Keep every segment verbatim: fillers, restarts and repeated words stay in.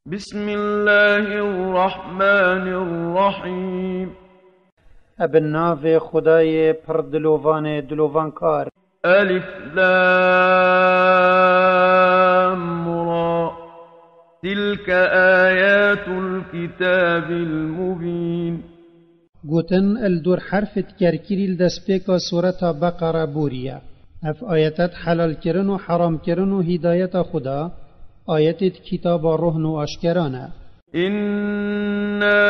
بسم الله الرحمن الرحيم. Ebe navê Xwedayê pir dilovanê dilovankar. ألف لام را. تلك آيات الكتاب المبين. Gotin li dor herfêt kerkirî li destpêka sureta Beqere bûriye. Ev ayetet helalkirin û heramkirin û hîdayeta Xuda, ayetêt kitaba rohn û aşkera ne. إنا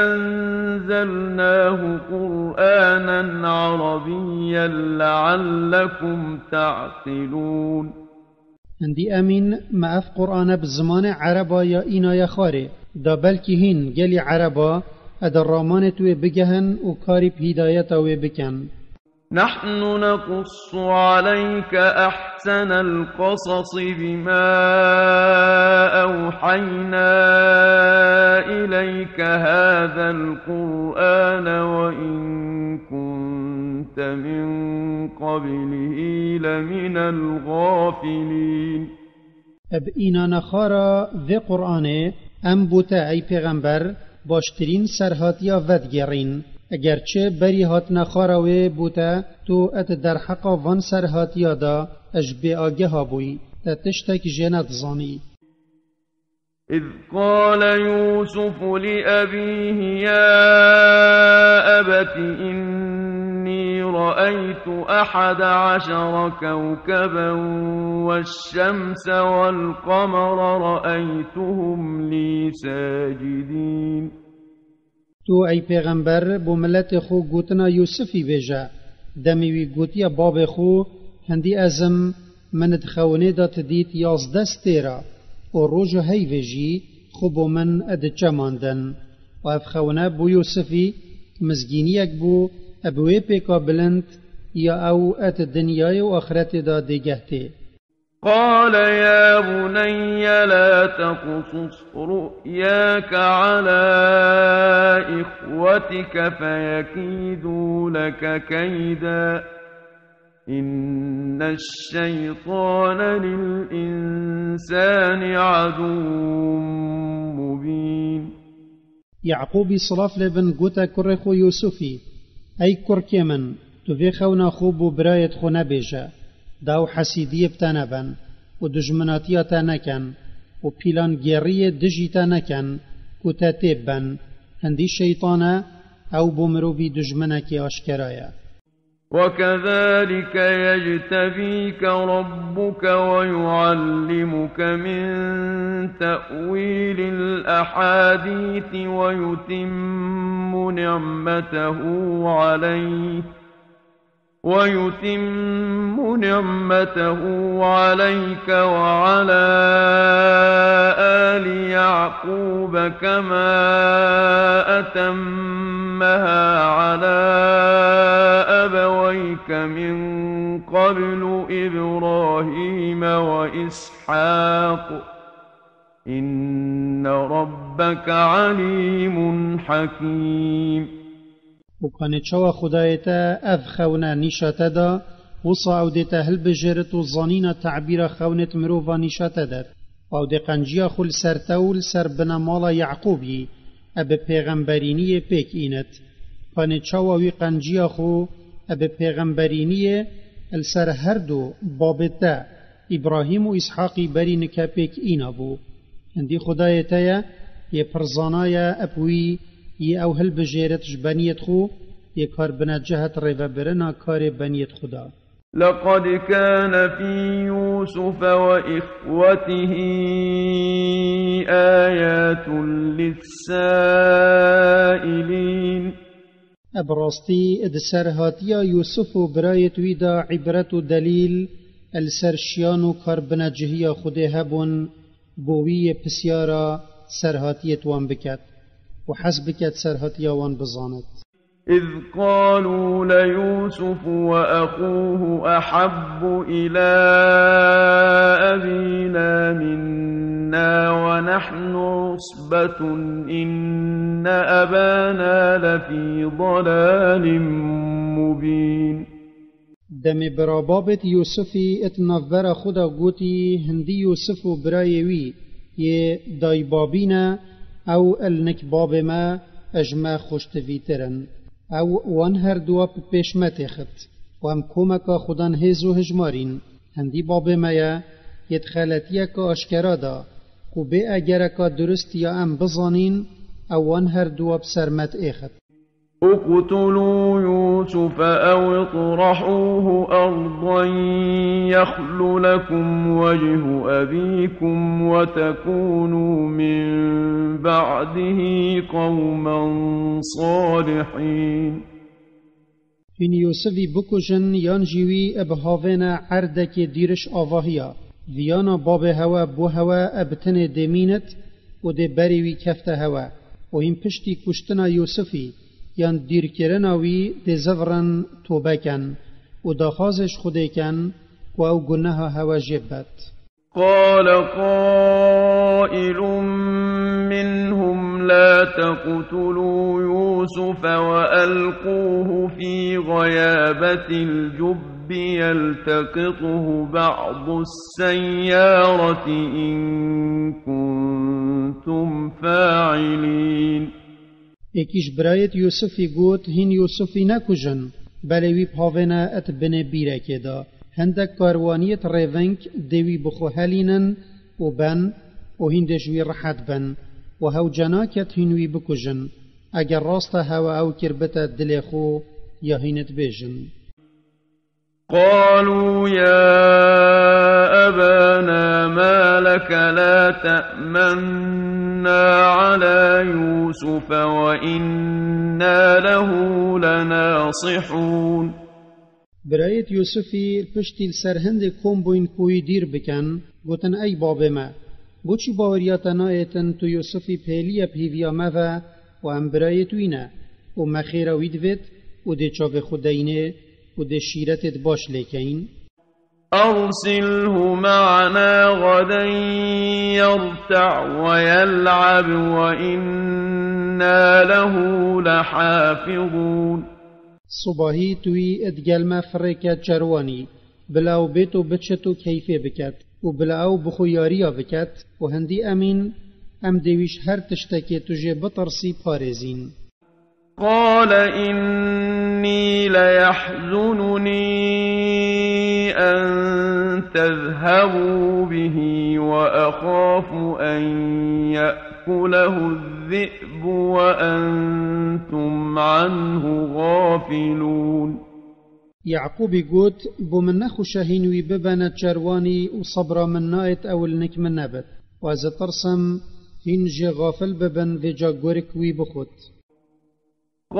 أنزلناه قرآنا عربيا لعلكم تعقلون. Hindî emîn me ev Qur'ane bi zimanê ereba ya îna ya xwarê, da belkî hîn gelî ereba ed ramanêt wê bigehin û karî bi hîdayeta wê bikin. نحن نقص عليك أحسن القصص بما أوحينا إليك هذا القرآن وإن كنت من قبله لمن الغافلين. Bi înana xwe re vê Qur'anê em bo te, ey pêxember, baştirîn serhatiya vedigêrîn. Egerçi berî hatina xwe re wê bo te, tu et derheqa van serhatiya de ji bêageha bûyî, te tiştek jê nedizanî. إذ قال يوسف لأبيه يا أبت إني رأيت أحد عشر كوكبا والشمس والقمر رأيتهم لي ساجدين. Tu, ey pêxember, bo miletê xwe gotina Yûsifî bêje. Demê wî gotiye babê xwe, hindî ez im, min di xewnê de ti dît yazdeh stêra û roj û heyvê jî xwe bo min diçemandin. Û ev xewne bo Yûsifî mizgîniyek bû, bi wê pêka bilind ya ew et dinyayê û axretê de dêgeh tê. قال يا بني لا تقصص رؤياك على إخوتك فيكيدوا لك كيدا إن الشيطان للإنسان عدو مبين. Yaqûbî silav lê bin gote kurê xwe Yûsifî, ey kurkê min, tu vê xewna xwe bo birayêt xwe nebêje, da ew hesîdiyê bi te nebin û dijminatiya te nekin û pîlangêriyê dijî te nekin ku te tê bibin. Hindî şeytan e, ew bo mirovî dijminekî aşkera ye. وكذلك يجتبيك ربك ويعلمك من تأويل الأحاديث ويتم نعمته عليك، ويتم نعمته عليك وعلى آل يعقوب كما أتمها على أبويك من قبل إبراهيم وإسحاق، إن ربك عليم حكيم. Û kanê çawa Xwedayê te ev xewne nîşa te da, wisa ew dê te hilbijêrit û zanîna tebîra xewnêt mirova nîşa te det. Û ew dê qenciya xwe li ser te û li ser binemala Yaqûbî, e bi pêxemberîniyê pêk înit. Kanê çawa wî qenciya xwe, e bi pêxemberîniyê, li ser her du babê te, Îbrahîm û Îshaqî berî nike pêk îna bû. Hindî Xwedayê te ye, yê pirzana ye, eb wî yê ew hilbijêrit ji beniyêt xwe, yê kar bine cihet rêvebirina karê beniyêt xwe da. لقد كان في يوسف وإخوته آيات للسائلين. Bi rastî, di serhatiya Yûsif û birayêt wî de îbret û delîl li ser şiyan û karbinecihiya Xwedê hebûn, bo wî yê pisyara serhatiyêt wan biket û hez biket serhatiya wan bizanit. إذ قالوا ليوسف وأخوه أحب إلى أبينا منا ونحن عصبة إن أبانا لفي ضلال مبين. Demê birababêt Yûsifî it navbera xwe de gotî, hindî Yûsif û birayê wî, Yê daybabî ne, ew li nik babê me, e ji me xweştivîtir in. Ew wan her duwa bi pêş me têxit û em komeka Xudan hêz û hijmarîn. Hindî babê me ye, yê di xeletiyeke aşkera de, ku bê egereka durist ya em bizanîn, ew wan her duwa bi ser me diêxit. اقتلوا يوسف أو اطرحوه أرضا يخل لكم وجه أبيكم وتكونوا من بعده قوما صالحين. Hîn Yûsifî bikujin yan jî wî bi havêne erdekê dîriş avahiya. Viyana babê hewe bo hewe e bi tenê dê mînit û dê berê wî kefte hewe. Û hîn piştî kuştina Yûsifî yan dîrkirina wî dê zivirin tobe ken û daxwazê ji Xwedê ken ku ew guneha hewe jê bibet. قال قائل منهم لا تقتلوا يوسف وألقوه في غيابة الجب يلتقطه بعض السيارة إن كنتم فاعلين. Êkî ji birayêt Yûsifî got, hîn Yûsifî nekujin, belê wî bi havêne et binê bîrekê de. Hindek karwaniyêt rêving dê wî bi xwe helînin û ben û hîn dê ji wî rehet bin û hewce naket hîn wî bikujin. Eger rast e hewe ew kir bite dilê xwe ya hîn dibêjin. قالوا يا أبانا ما لك لا تأمنا على يوسف وإنا له لناصحون. Birayêt Yûsifî piştî li ser hindê kom bûyn ku wî dîr bikin, gotin, ey babê me, boçî baweriya te nayêtin tu Yûsifî pêliye bi hîviya me ve û em birayêt wî ne û me xêra wî divêt û dê çavê xwe deynê û dê şîretêt baş lê keyin. أرسله معنا غدا يرتع ويلعب وإنا له لحافظون. Sibahî tu wî digel me firê ke çerwanî, bila ew bêt û biçit û keyfê biket û bila ew bi xwe yariya biket û hindî emîn em dê wî ji her tiştekê tu jê bitirsî parêzîn. قال إني ليحزنني أن تذهبوا به وأخاف أن يأكله الذئب وأنتم عنه غافلون. Yaqûbî got, bo min nexweş e hîn wî bibene çerwanî û sebra min nayêt ew li nik min nebit. Û ez ditirsim hîn jê xafil bibin vêca gurik wî bixwit.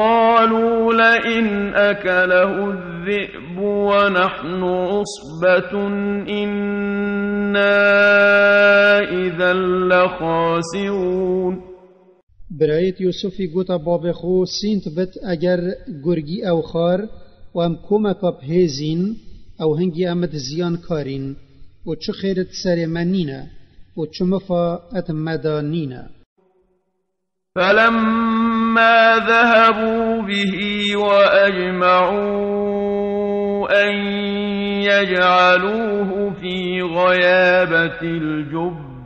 قالوا لئن أكله الذئب ونحن عصبة إنا إذا لخاسرون. Birayêt Yûsifî gote babê xwe, sînt bit eger gurgî ew xar û em komeka bi hêzîn, ew hingî em di ziyan karîn û çi xêr di serê me nîne û çi mifa et me da nîne. فلما ذهبوا به وأجمعوا أن يجعلوه في غيابة الجب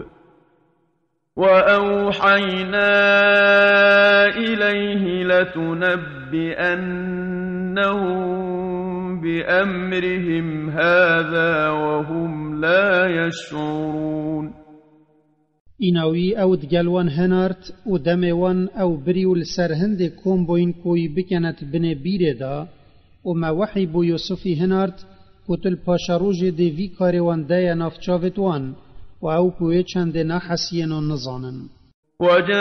وأوحينا إليه لتنبئنهم بأمرهم هذا وهم لا يشعرون. Îna wî ew digel wan hinart û demê wan ew birî û li ser hindê kom bûyn ku wî bikenet binê bîrê de û me wehî bo Yûsifî hinart ku tu li paşerojê dê vî karê wan deye nav çavêt wan û ew ku wê çendê nahesiyên û nizanin. وجاءوا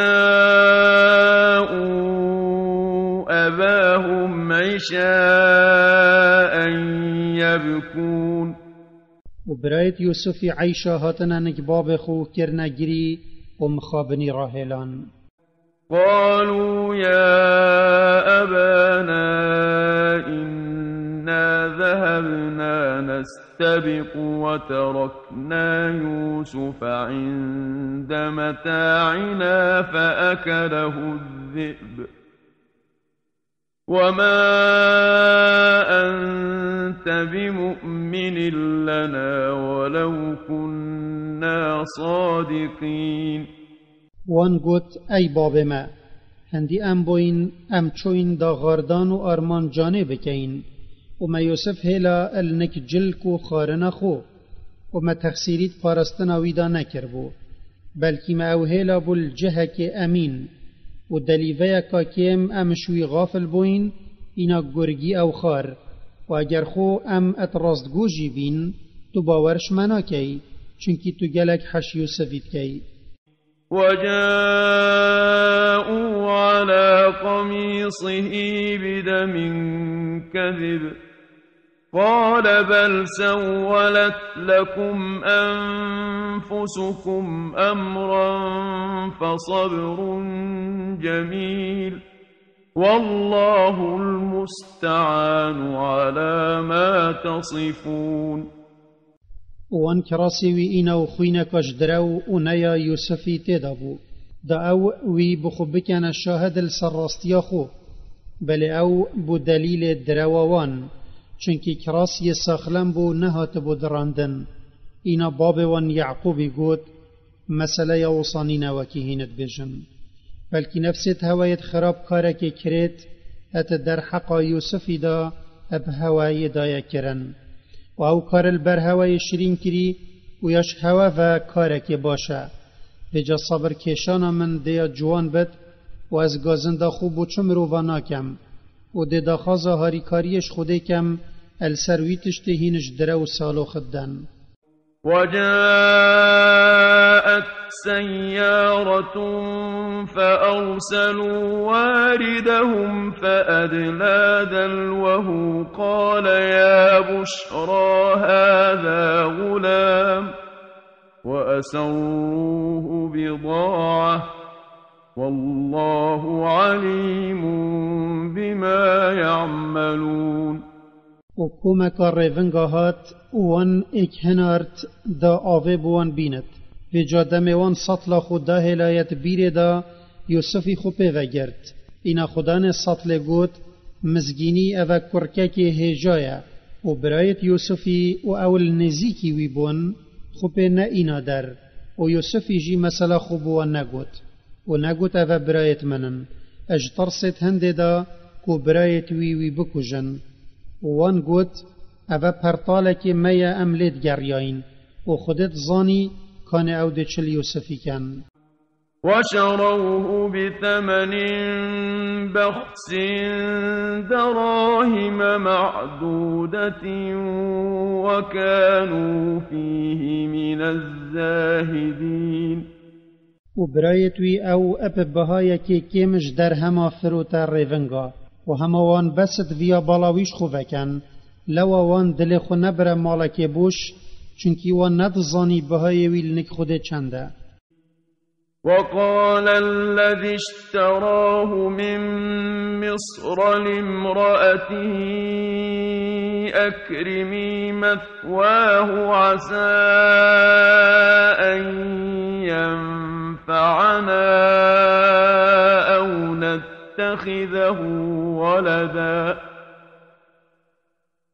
أباهم عشاء يبكون. Û birayêt Yûsifî Eyşa hatine nik babê xwe û kirine girî û mixabinî rahêlan. قالوا يا أبانا إنا ذهبنا نستبق وتركنا يوسف عند متاعنا فأكله الذئب وما أنت بمؤمن لنا ولو كنا صادقين. Wan got, ey babê me, hindî em boyîn, em çoyîn da xardan û arman canê bikeyin. Û me Yûsif hêla el nik cilk û xarina xwe, û me texsîrît parastina wî da nekiribû. Belkî me ew hêla bû li cihekê emîn, û delîveyeka kêm em ji wî xafil bûyîn, îna gurgî ew xar. Û eger xwe em et rastgû jî bîn, tu bawer ji me nakey, çunkî tu gelek heş Yûsifî dikey. وجاءوا على قميصه بدم كذب. قال بل سولت لكم أنفسكم أمرا فصبر جميل. والله المستعان على ما تصفون. Û wan kirasê wî îna û xwîneka ji direw û neya Yûsifî tê de bû. Da ew wî bi xwe bikene şahid li ser rastiya xwe. Belê ew bû delîlê direwa wan, çunkî kiras yê saxlem bû, nehatibû dirandin. Îna babê wan Yaqûbî got, meseleya wisa nîne wekî hîn dibêjin. Belkî nefsêt hewayêt xirab karekê kirêt, hete derheqa Yûsifî de bi hewayê daye kirin. Û ew kar li ber hewayê şirîn kirî û ya ji hewe ve karekê baş e. Vêca sabir kêşana min dê ya ciwan bit û ez gazinda xwe bo çi mirova nakem û dê daxwaza harîkariyê ji Xwedê kem, el ser wî tiştê hîn ji direw û saloxit den. وجاءت سيارة فأرسلوا واردهم فأدلى دلوه قال يا بشرى هذا غلام وأسروه بضاعة والله عليم بما يعملون. Û komeka rêvinga hat û wan êk hinart da avê bi wan bînit. Vêca demê wan satla xwe dahêlayet bîrê da Yûsifî xwe pê vegirt. Îna xudanê satlê got, mizgînî eve kurkekê hêja ye û birayêt Yûsifî û ew li nêzîkî wî bûn, xwe pê neîna der û Yûsifî jî mesela xwe bi wan negot. Û negot, eve birayêt min in. Ez ji tirsêt hindê da ku birayêt wî wî bikujin. Û wan got, eve pertalekê me ye, em lê digeriyayîn. Û Xwedê dizanî kanê ew dê çi li Yûsifî ken. وشروه بثمن بخس دراهم معدودة وكانوا فيه من الزاهدين. Û birayêt wî ew bi bihayekê kêm ji derhema firote rêvinga. Û hema wan besit viya bala wî ji xwe veken. Lewa wan dilê xwe nebire malekê boş, çunkî wan nedizanî bihayê wî li nik Xwedê çend e. وقال الذي اشتراه من مصر لامرأته أكرمي مثواه عسى أن ينفعنا أو نتخذه ولدا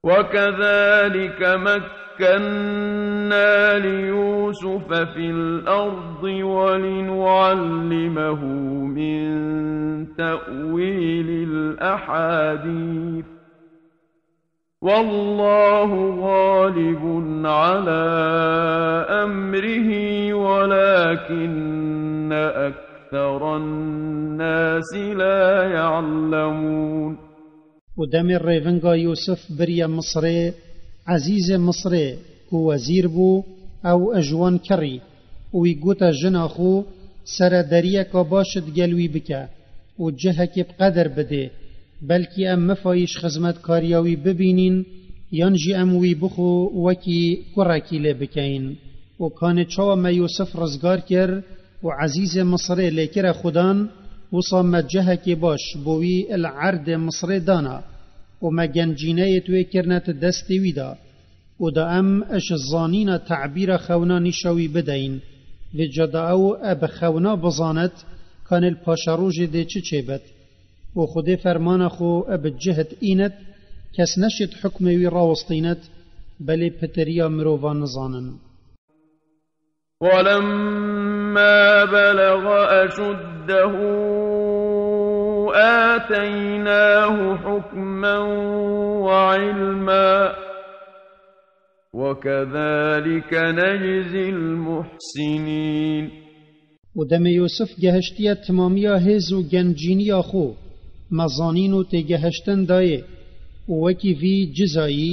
وكذلك مكنا ليوسف في الأرض ولنعلمه من تأويل الأحاديث والله غالب على أمره ولكن أكثر الناس لا يعلمون. Û demê rêvinga Yûsif biriye Misirê, Ezîzê Misirê ku wezîr bû, ew ji wan kirî û wî gote jina xwe, sere deriyeka baş digel wî bike û cihekê bi qeder bidê, belkî em mifayî ji xizmetkariya wî bibînîn, yan jî em wî bixwe wekî kurekî lê bikeyin. Û kanê çawa me Yûsif rizgar kir û Ezîzê Misirê lê kire xudan, wisa me cihekê baş bo wî li erdê Misirê dana û me gencîneyêt wê kirine di destê wî de. Û da em ji zanîna tebîra xewna nîşa wî bideyîn. Vêca da ew bi xewna bizanit, kanê li paşerojê dê çi çêbit. Û Xwedê fermana xwe bi cihd înit, kes neşêt hukmê wî rawestînit, belê pitiriya mirovan nizanin. ولما بلغ أشده آتيناه حكما وعلما وكذلك نجزي المحسنين. û demê Yûsif gehiştiye timamiya hêz û gencîniya xwe, me zanîn û têgehiştin dayê, û wekî vî cizayî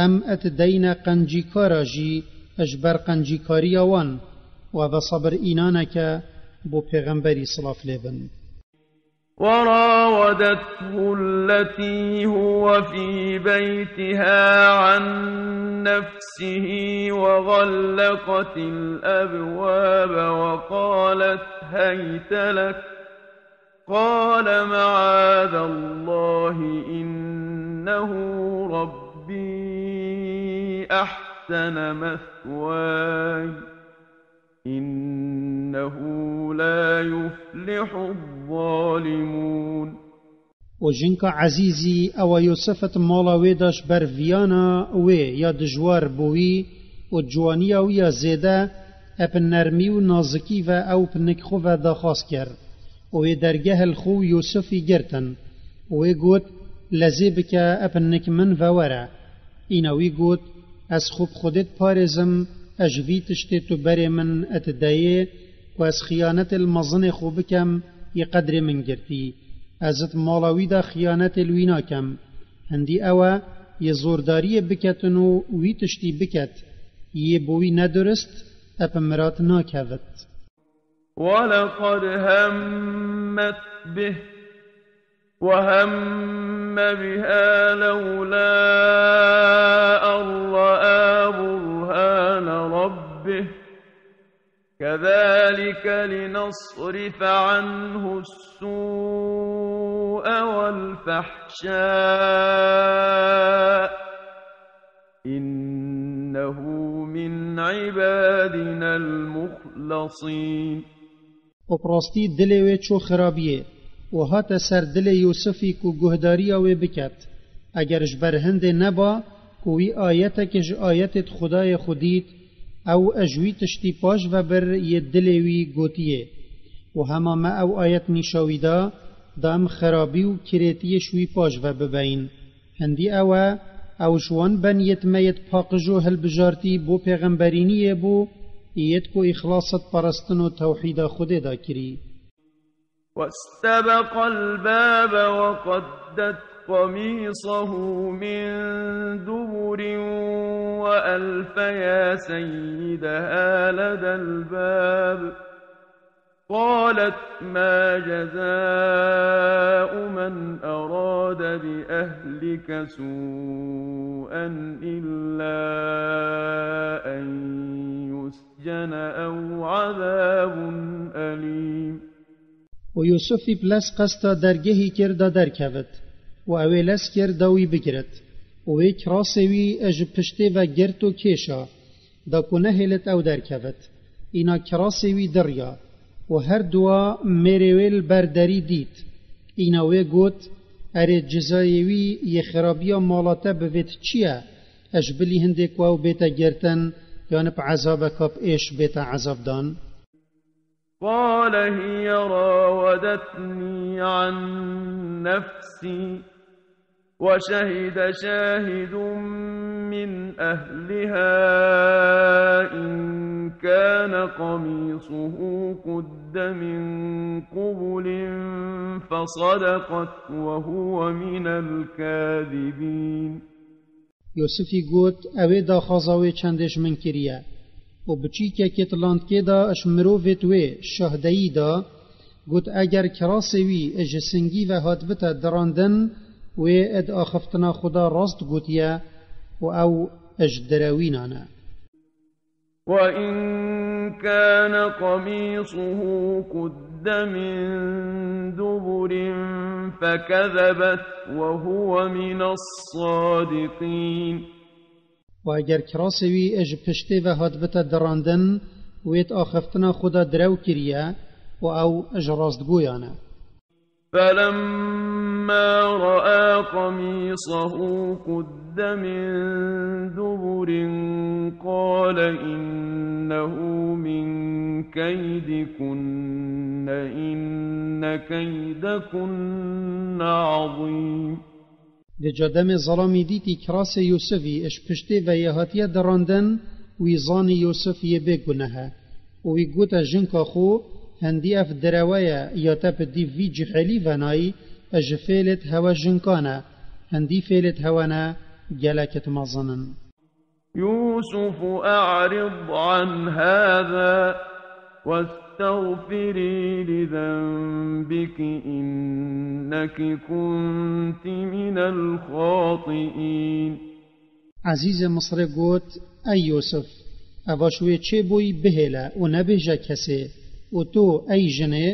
em et deyne qencîkara jî ji ber qencîkariya wan, û ev e sebir înaneke bo pêxemberî, silav lê bin. وراودته التي هو في بيتها عن نفسه وغلقت الأبواب وقالت هيت لك، قال معاذ الله إنه ربي أحسن مثواي إنه لا يفلح الظالمون. û jinka Ezîzî ewa Yûsif et mala wê da ji ber viyana wê ya dijwar bo wî û ciwaniya wî ya zêde, ep nermî û nazikî ve ew pinik xwe ve daxwaz kir û wê dergeh li xwe û Yûsifî girtin û wê got, lezê bike, ep nik min ve were. Îna wî got, ez xwe bi Xwedê diparêzim, ez ji vî tiştê tu berê min et deyê, ku ez xiyanetê li mezinê xwe bikem, yê qedrê min girtî. Ez it mala wî de xiyanetê li wî nakem. Hindî ew e, yê zordariyê biketin û wî tiştî biket, yê bo wî nedurist, ep mirat nakevit. ولقد همت به وهم بها لولا أن رأى برهان ربه كذلك لنصرف عنه السوء والفحشاء إنه من عبادنا المخلصين. Û bi rastî dilê wê çû xirabiyê û hate ser dilê Yûsifî ku guhdariya wê biket. Eger ji ber hindê neba ku wî ayetekê ji ayetêd Xwedayê xwe dît, ew ji wî tiştî paş ve bir yê dilê wî gotiyê. Û hema me ew ayet nîşa wî da, da em xirabî û kirêtiyê ji wî paş ve bibeyin. Hindî ew e, ew ji wan ben yêt me yêt paqij û hilbijartî bo pêxemberîniyê bû, yêt ku îxlas et perestin û tewhîda Xwedê da kirî. واستبق الباب وقدت قميصه من دبر وألف يا سيدها لدى الباب. قالت ما جزاء من أراد بأهلك سوءا إلا أن يسجن أو عذاب أليم. û Yûsifî bi lez qesta dergehî kir da derkevit, û ew ê lez kir da wî bigirit, û wê kirasê wî ji piştê ve girt û kêşa, da ku nehêlit ew derkevit. Îna kirasê wî diriya û her dua mêrê wê li ber derî dît. Îna wê got, erê cizayê wî yê xirabiya mala te bi vêt çi ye? Ji bilî hindê ku ew bête girtin, yan bi ezabeka bi êş bête ezabdan? قال هي راودتني عن نفسي وشهد شاهد من أهلها إن كان قميصه قد من قبل فصدقت وهو من الكاذبين. Yûsifî got, ew ê daxwaza wê çendê ji min kiriye. Û bi çîkekê di landkê de ji mirovêt wê şahdeyî da, got, eger kirasê wî ji singî ve hatibite dirandin, wê di axiftina xwe de rast gotiye û ew ji direwînan e. وإن كان قميصه قد من دبر فكذبت وهو من الصادقين. û eger kirasê wî ji piştê ve hatibite dirandin, wê di axiftina xwe de direw kiriye û ew ji rastgoyan e. فلما فلما رأى قميصه قد من دبر قال إنه من كيدكن إن كيدكن عظيم. Vêca demê zelamî dîtî kirasê Yûsifî ji piştê ve yê hatiye dirandin, wî zanî Yûsif yê bêguneh e. Û wî gote jinka xwe, Hindî ev direwe ye ya te bi dîv vî cihêlî venayî, ji fêlêt hewe jinkan e. Hindî fêlêt hewe ne, gelekit mezin in. يوسف أعرض عن هذا واستغفري لذنبك إنك كنت من الخاطئين. Ezîzê Misrê got, Ey Yûsif, eva ji wê çêbûyî bihêle û nebêje kesê. Û tu, ey jinê,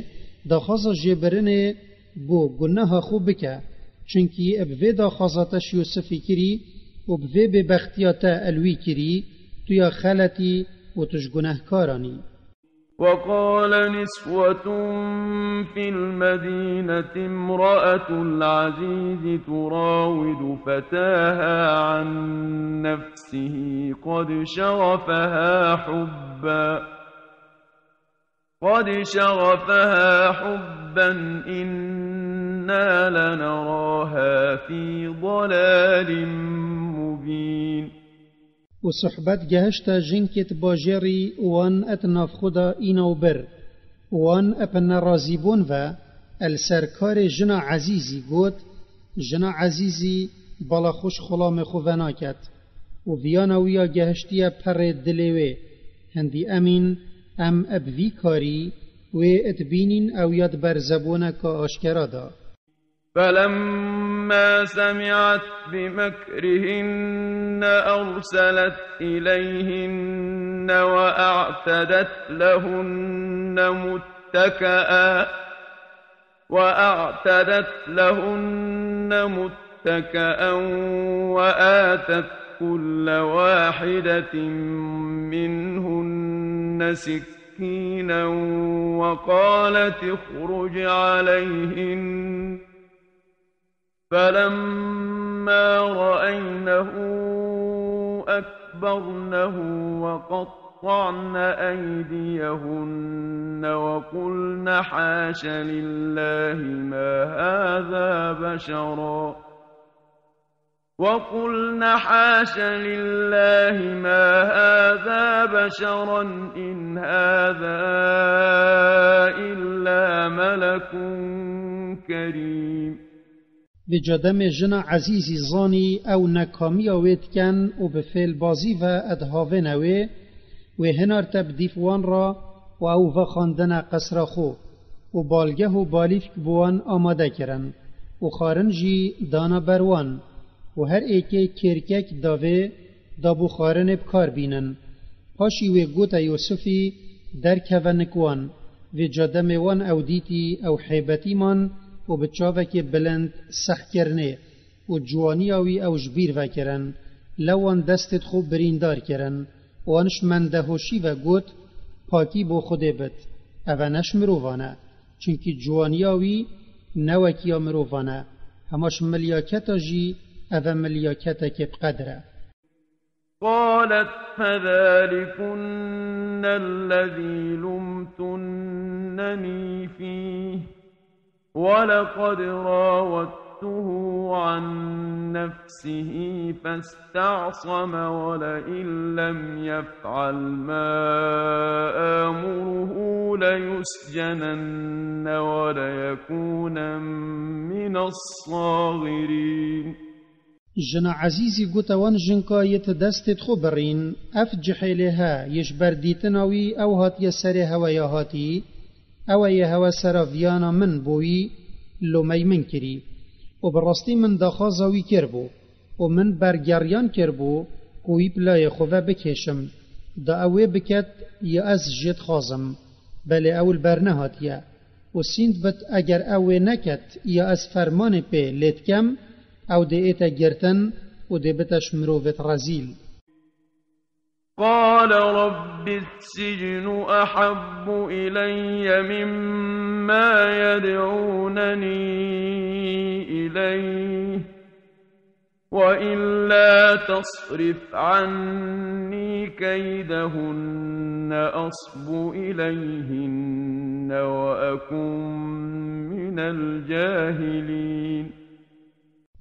daxwaza jêbirinê bo guneha xwe bike, çunkî bi vê daxwaza te ji Yûsifî kirî û bi vê bêbextiya te el wî kirî, tu ya xeletî û tu ji gunehkaran î. وقال نسوة في المدينة امرأة العزيز تراود فتاها عن نفسه قد شغفها حبا قد شغفها حبا إنا لنراها في ضلال مبين. Û suhbet gehişte jinkêt bajêrî û wan et navxwe de îna û bir. Û wan ep nerazîbûn ve el ser karê jina Ezîzî got, Jina Ezîzî bala xwe ji xulamê xwe venaket. Û viyana wî ya gehiştiye perê dilê wê. Hindî emîn em eb vî karî wê et bînîn ew ya di berzebûneka aşkera de. فلما سمعت بمكرهن أرسلت إليهن وأعتدت لهن متكئا وأعتدت لهن متكئا وآتت كل واحدة منهن سكينا وقالت اخرج عليهن فلما رأينه أكبرنه وقطعن أيديهن وقلن حاش لله ما هذا بشرا وقلن حاش لله ما هذا بشرا إن هذا إلا ملك كريم. Vêca demê jina Ezîzî zanî ew nekamiya wê diken û bi fêlbazî ve dihavêne wê, wê hinar te bi dîf wan re û ew vexandine qesra xwe û balgeh û balîfk bi wan amade kirin û xwarin jî dana ber wan û her êkê kêrkek da vê da bo xwarinê bi kar bînin. Paşî wê gote Yûsifî, Derkeve nik wan. Vêca demê wan ew dîtî ew hêbetî man û bi çavekê bilind sehkirinê û ciwaniya wî ew ji bîr vekirin. Lew wan destêt xwe birîndar kirin. Wan ji mendehoşî ve got, Pakî bo Xwedê bit. Eve ne ji mirovan e. Çunkî ciwaniya wî ne wekî ya mirovan e. Hema ji milyaketa jî eve milyaketeke bi qedir e. قالت فذلكن الذي لمتنني فيه ولقد راودته عن نفسه فاستعصم ولئن لم يفعل ما آمره ليسجنن وليكونا من الصاغرين. Jina Ezîzî gote wan, Jinka yê tu destêt xwe birîn, ev cihêlê he yê ji ber dîtina wî ew hatiye serê hewe ya hatî, ew e yê hewe sera viyana min bo wî lomey min kirî û bi rastî min daxwaza wî kiribû û min bergeriyan kiribû ku wî bi layê xwe ve bikêşim, da ew wê biket ya ez jê dixwazim, belê ew li ber nehatiye. Û sînd bit, eger ew wê neket ya ez fermanê pê lê dikem, ew dê ête girtin û dê bite ji mirovêt rezîl. قال رب السجن أحب إلي مما يدعونني إليه، وإلا تصرف عني كيدهن أصب إليهن وأكن من الجاهلين.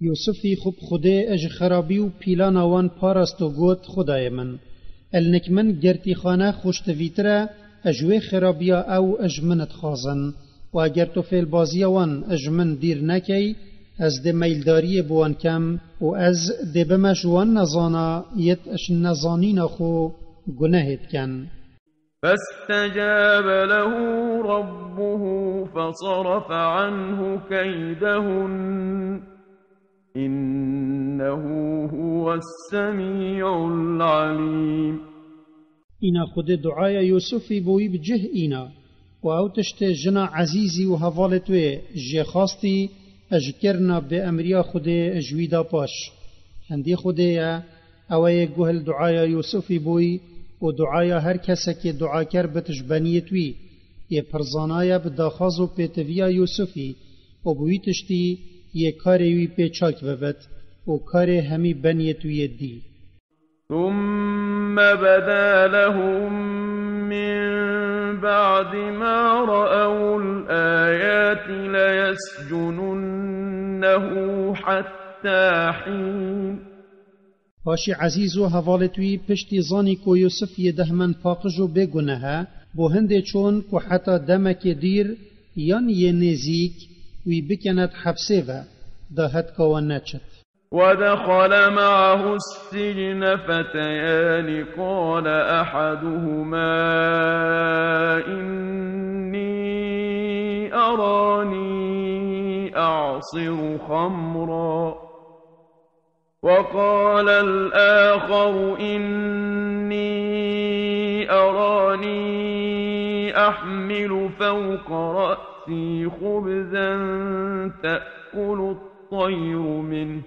Yûsifî xwe bi Xwedê ji xerabî û pîlana wan parast û got, Xwedayê min, elnik min gertîxane xweştivîtir e, ji wê xerabiya ew ji min dixwazin. Û eger tu fêlbaziya wan ji min dîr nekey, ez dê meyildariyê bi wan kem û ez dê bime ji wan nezana yêt ji nezanîna xwe gunehê dikin. فاستجاب له ربه فصرف عنه كيدهن، إنه هو السميع العليم. Îna Xwedê duaya Yûsifî bo wî bi cih îna û ew tiştê jina ezîzî û hevalêt wê jê xastî, ji kirina bêemriya Xwedê ji wî da paş. Hindî Xwedê ye, ew ê guh li duaya Yûsifî bûy û duaya her kesekê duaker bit ji beniyêt wî. Yê pirzana ye bi daxwaz û pêtiviya Yûsifî û bi wî tiştî yê karê wî pê çak bibit û karê hemî beniyêt wî yê dî. ثم بدا لهم من بعد ما رأوا الآيات ليسجننه حتى حين. Paşî Ezîz û hevalêt wî piştî zanî ku Yûsif yê dehmend paqij û bêguneh e, bo hindê çûn ku heta demekê dîr yan yê nêzîk wî bikene di hepsê ve, da hetka wan neçit. ودخل معه السجن فتيان قال أحدهما إني أراني أعصر خمرا وقال الآخر إني أراني أحمل فوق رأسي خبزا تأكل الطير منه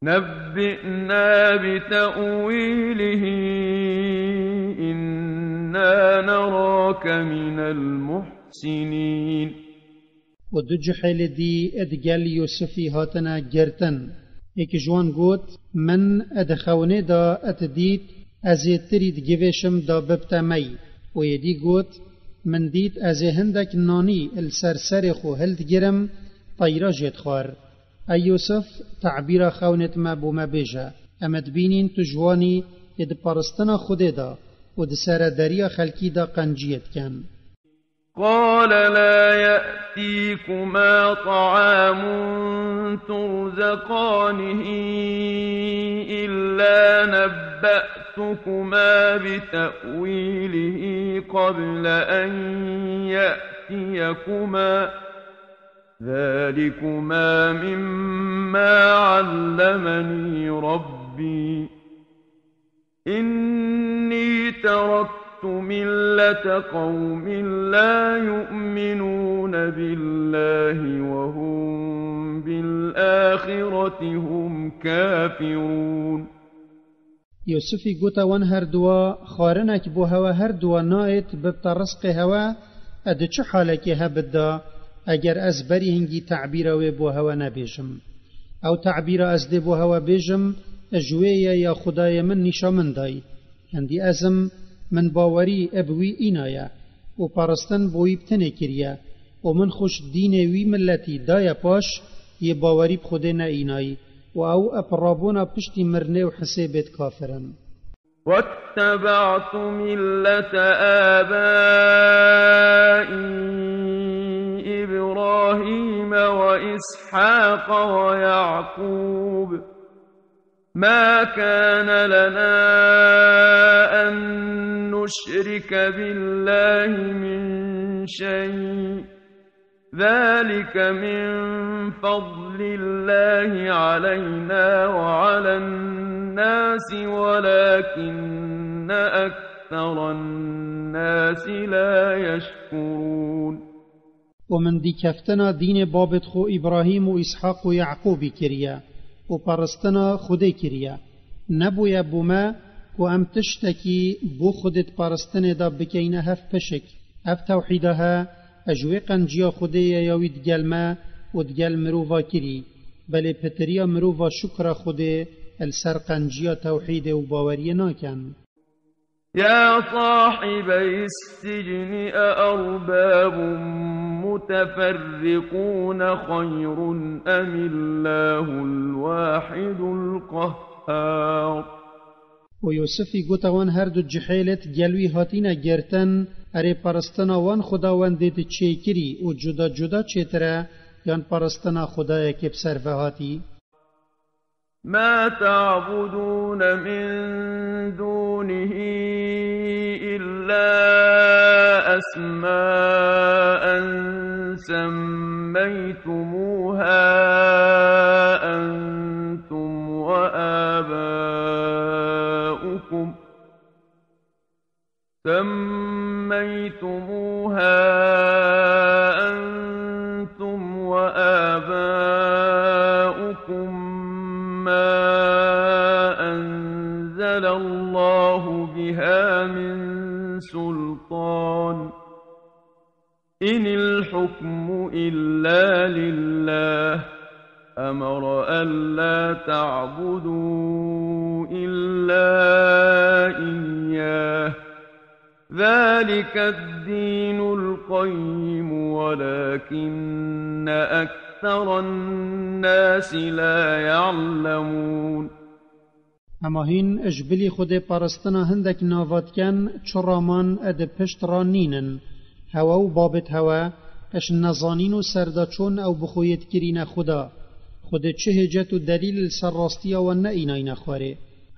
نبئنا بتأويله إنا نراك من المحسنين. Û du cihêlê dî digel Yûsifî hatine girtin. Êk ji wan got, Min di xewnê de dît, ez ê tirî digivêşim da bibte mey. Û yê dî got, Min dît ez ê hindek nanî li ser serê xwe hildigirim, teyra jê dixwar. Ey Yûsif, tebîra xewnêt me bo me bêje. Em dibînîn tu ji wan î, yê di paristina Xwedê de û di serederiya xelkî de qenciyê dikin. قال لا يأتيكما طعام ترزقانه إلا نبأتكما بتأويله قبل أن يأتيكما، ذلكما مما علمني ربي، إني تركت ملة قوم لا يؤمنون بالله وهم بالآخرة هم كافرون. Yûsifî gote wan her duwa, Xwarinek bo hewe her duwa nayêt bibte rizqê hewe, e di çi halekê hebit da, eger ez berî hingî tebîra wê bo hewe nebêjim? Ew tebîra ez dê bo hewe bêjim, ji wê ye ya Xwedayê min nîşa min dayî. Hindî ez im, min bawerî bi wî înaye û paristin bo wî bi tinê kiriye û min xwe ji dînê wî miletî daye paş, yê bawerî bi Xwedê neînayî û ew bi rabûna piştî mirinê û hisêbê dikafirin. واتبعت ملة آبائي إبراهيم وإسحاق ويعقوب ما كان لنا أن نشرك بالله من شيء ذلك من فضل الله علينا وعلى الناس ولكن أكثر الناس لا يشكرون. Û min dîkeftina dînê babêt xwe Îbrahîm û Îshaq û Yaqûbî kiriye û paristina Xwedê kiriye. Nebûye bo me Ku em tiştekî bo Xwedê di paristinê de bikeyne hev pişik. Ev tewhîda he, e ji wê qenciya Xwedê ye ya wî digel me û digel mirova kirî. Belê pitiriya mirova şukra Xwedê li ser qenciya tewhîdê û baweriyê naken. يا صاحبي السجن أأرباب متفرقون خير أم الله الواحد القهار. Û Yûsifî gote wan her du cihêlêt gel wî hatîne girtin, erê paristina wan xwedawendêt çêkirî û cuda cuda çêtir e, yan paristina xwedayekê bi ser ve hatî? ما تعبدون من دونه إلا أسماء سميتموها أنتم وآباؤكم، سميتموها أنتم وآباؤكم ما أنزل الله بها من سلطان، إن الحكم إلا لله، أمر ألا تعبدوا إلا إياه، ذلك الدين القيم ولكن أكثر الناس لا يعلمون. Hema hîn ji bilî Xwedê paristina hindek nava dikin, çi raman e di pişt ra nînin. Hewe û babêt hewe, ji nezanîn û serdaçûn ew bi xwe yê dikirîne Xweda. Xwedê çi hêcet û delîl li ser rastiya wan neînayne xwarê.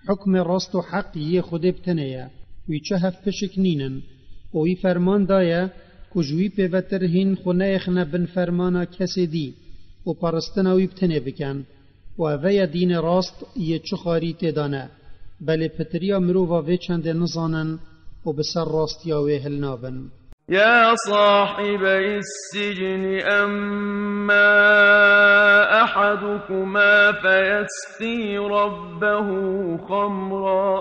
Hukmê rast û heq yê Xwedê bi tenê ye. Wî çi hevpişik nînin. Û wî ferman daye ku ji wî pêvetir hîn xwe neyêxine bin fermana kesê dî û paristina wî bi tenê bikin. Û eve ye dînê rast yê çi xwarî tê de ne. Belê pitiriya mirova vê çendê nizanin û bi ser rastiya wê hilnabin. يا صاحبي السجن أما أحدكما فيسقي ربه خمرا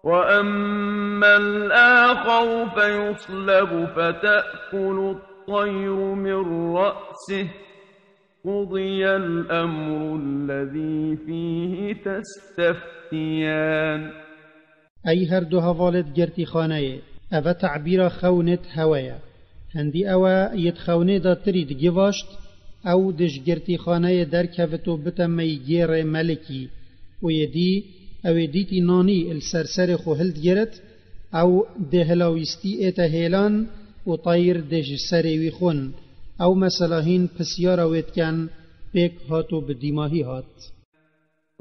وأما الآخر فيصلب فتأكل الطير من رأسه، قضي الأمر الذي فيه تستفتيان. Ey her du hevalêt girtîxaneyê, eve tebîra xewnêt hewe ye. Hindî ew e yê di xewnê de tirî digivaşt, ew di ji girtîxaneyê derkevit û bite meygêrê melikî. Û yê dî, ew ê dîtî nanî li ser serê xwe hildigirit, ew dê hilawîstî ête hêlan û teyr dê ji serê wî xwin. Ew mesela hîn pisyara wê dikin, pêk hat û bi dîmahî hat.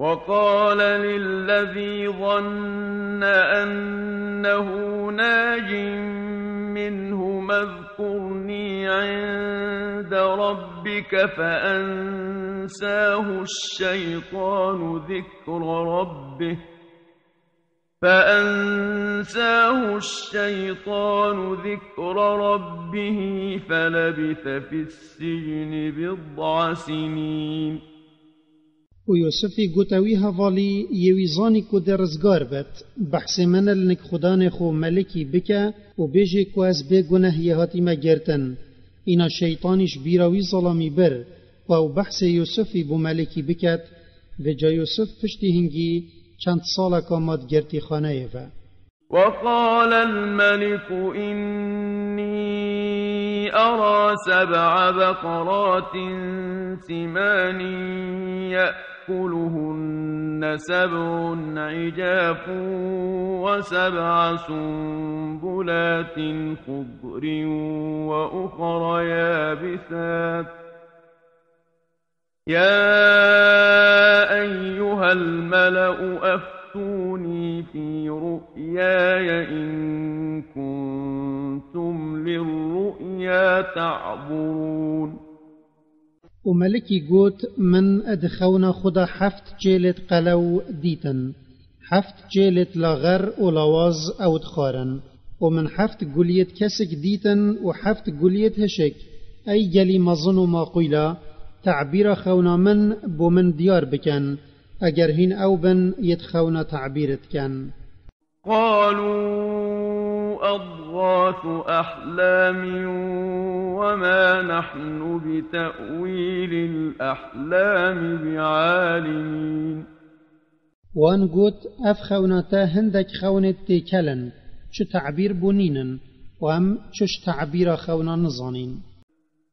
وقال للذي ظن أنه ناج منهما اذكرني عند ربك فأنساه الشيطان ذكر ربه، فأنساه الشيطان ذكر ربه فلبث في السجن بضع سنين. Û Yûsifî gote wî hevalî yê wî zanî ku dê rizgar bit, behsê min li nik xudanê xwe melikî bike û bêjê ku ez bê guneh yê hatîme girtin. Îna şeytanî ji bîra wî zelamî bir, ku ew behsê Yûsifî bo melikî biket, vêca Yûsif piştî hingî çend saleka ma di girtîxaneyê ve. وقال الملك إني أرى سبع بقرات سمان يأكلهن سبع عجاف وسبع سنبلات خضر وأخر يابسات، يا أيها الملأ أفتوني في رؤياي إن كنتم للرؤيا تعبرون. Û melikî got, min di xewna xwe de heft çêlêt qelew dîtin. Heft çêlêt laxer û lawaz ew dixwarin. Û min heft guliyêt kesik dîtin û heft guliyêt hişik. Ey gelî mezin û maqûla, tebîra xewna min bo min diyar bikin. Eger hîn ew bin, yê di xewna tabîr dikin. قالوا أضغاث أحلام وما نحن بتأويل الأحلام بعالمين. Wan got, ev xewna te hindek xewnê têkel in, çi tabîr bû nînin, û em çi ji tabîra xewna nizanîn.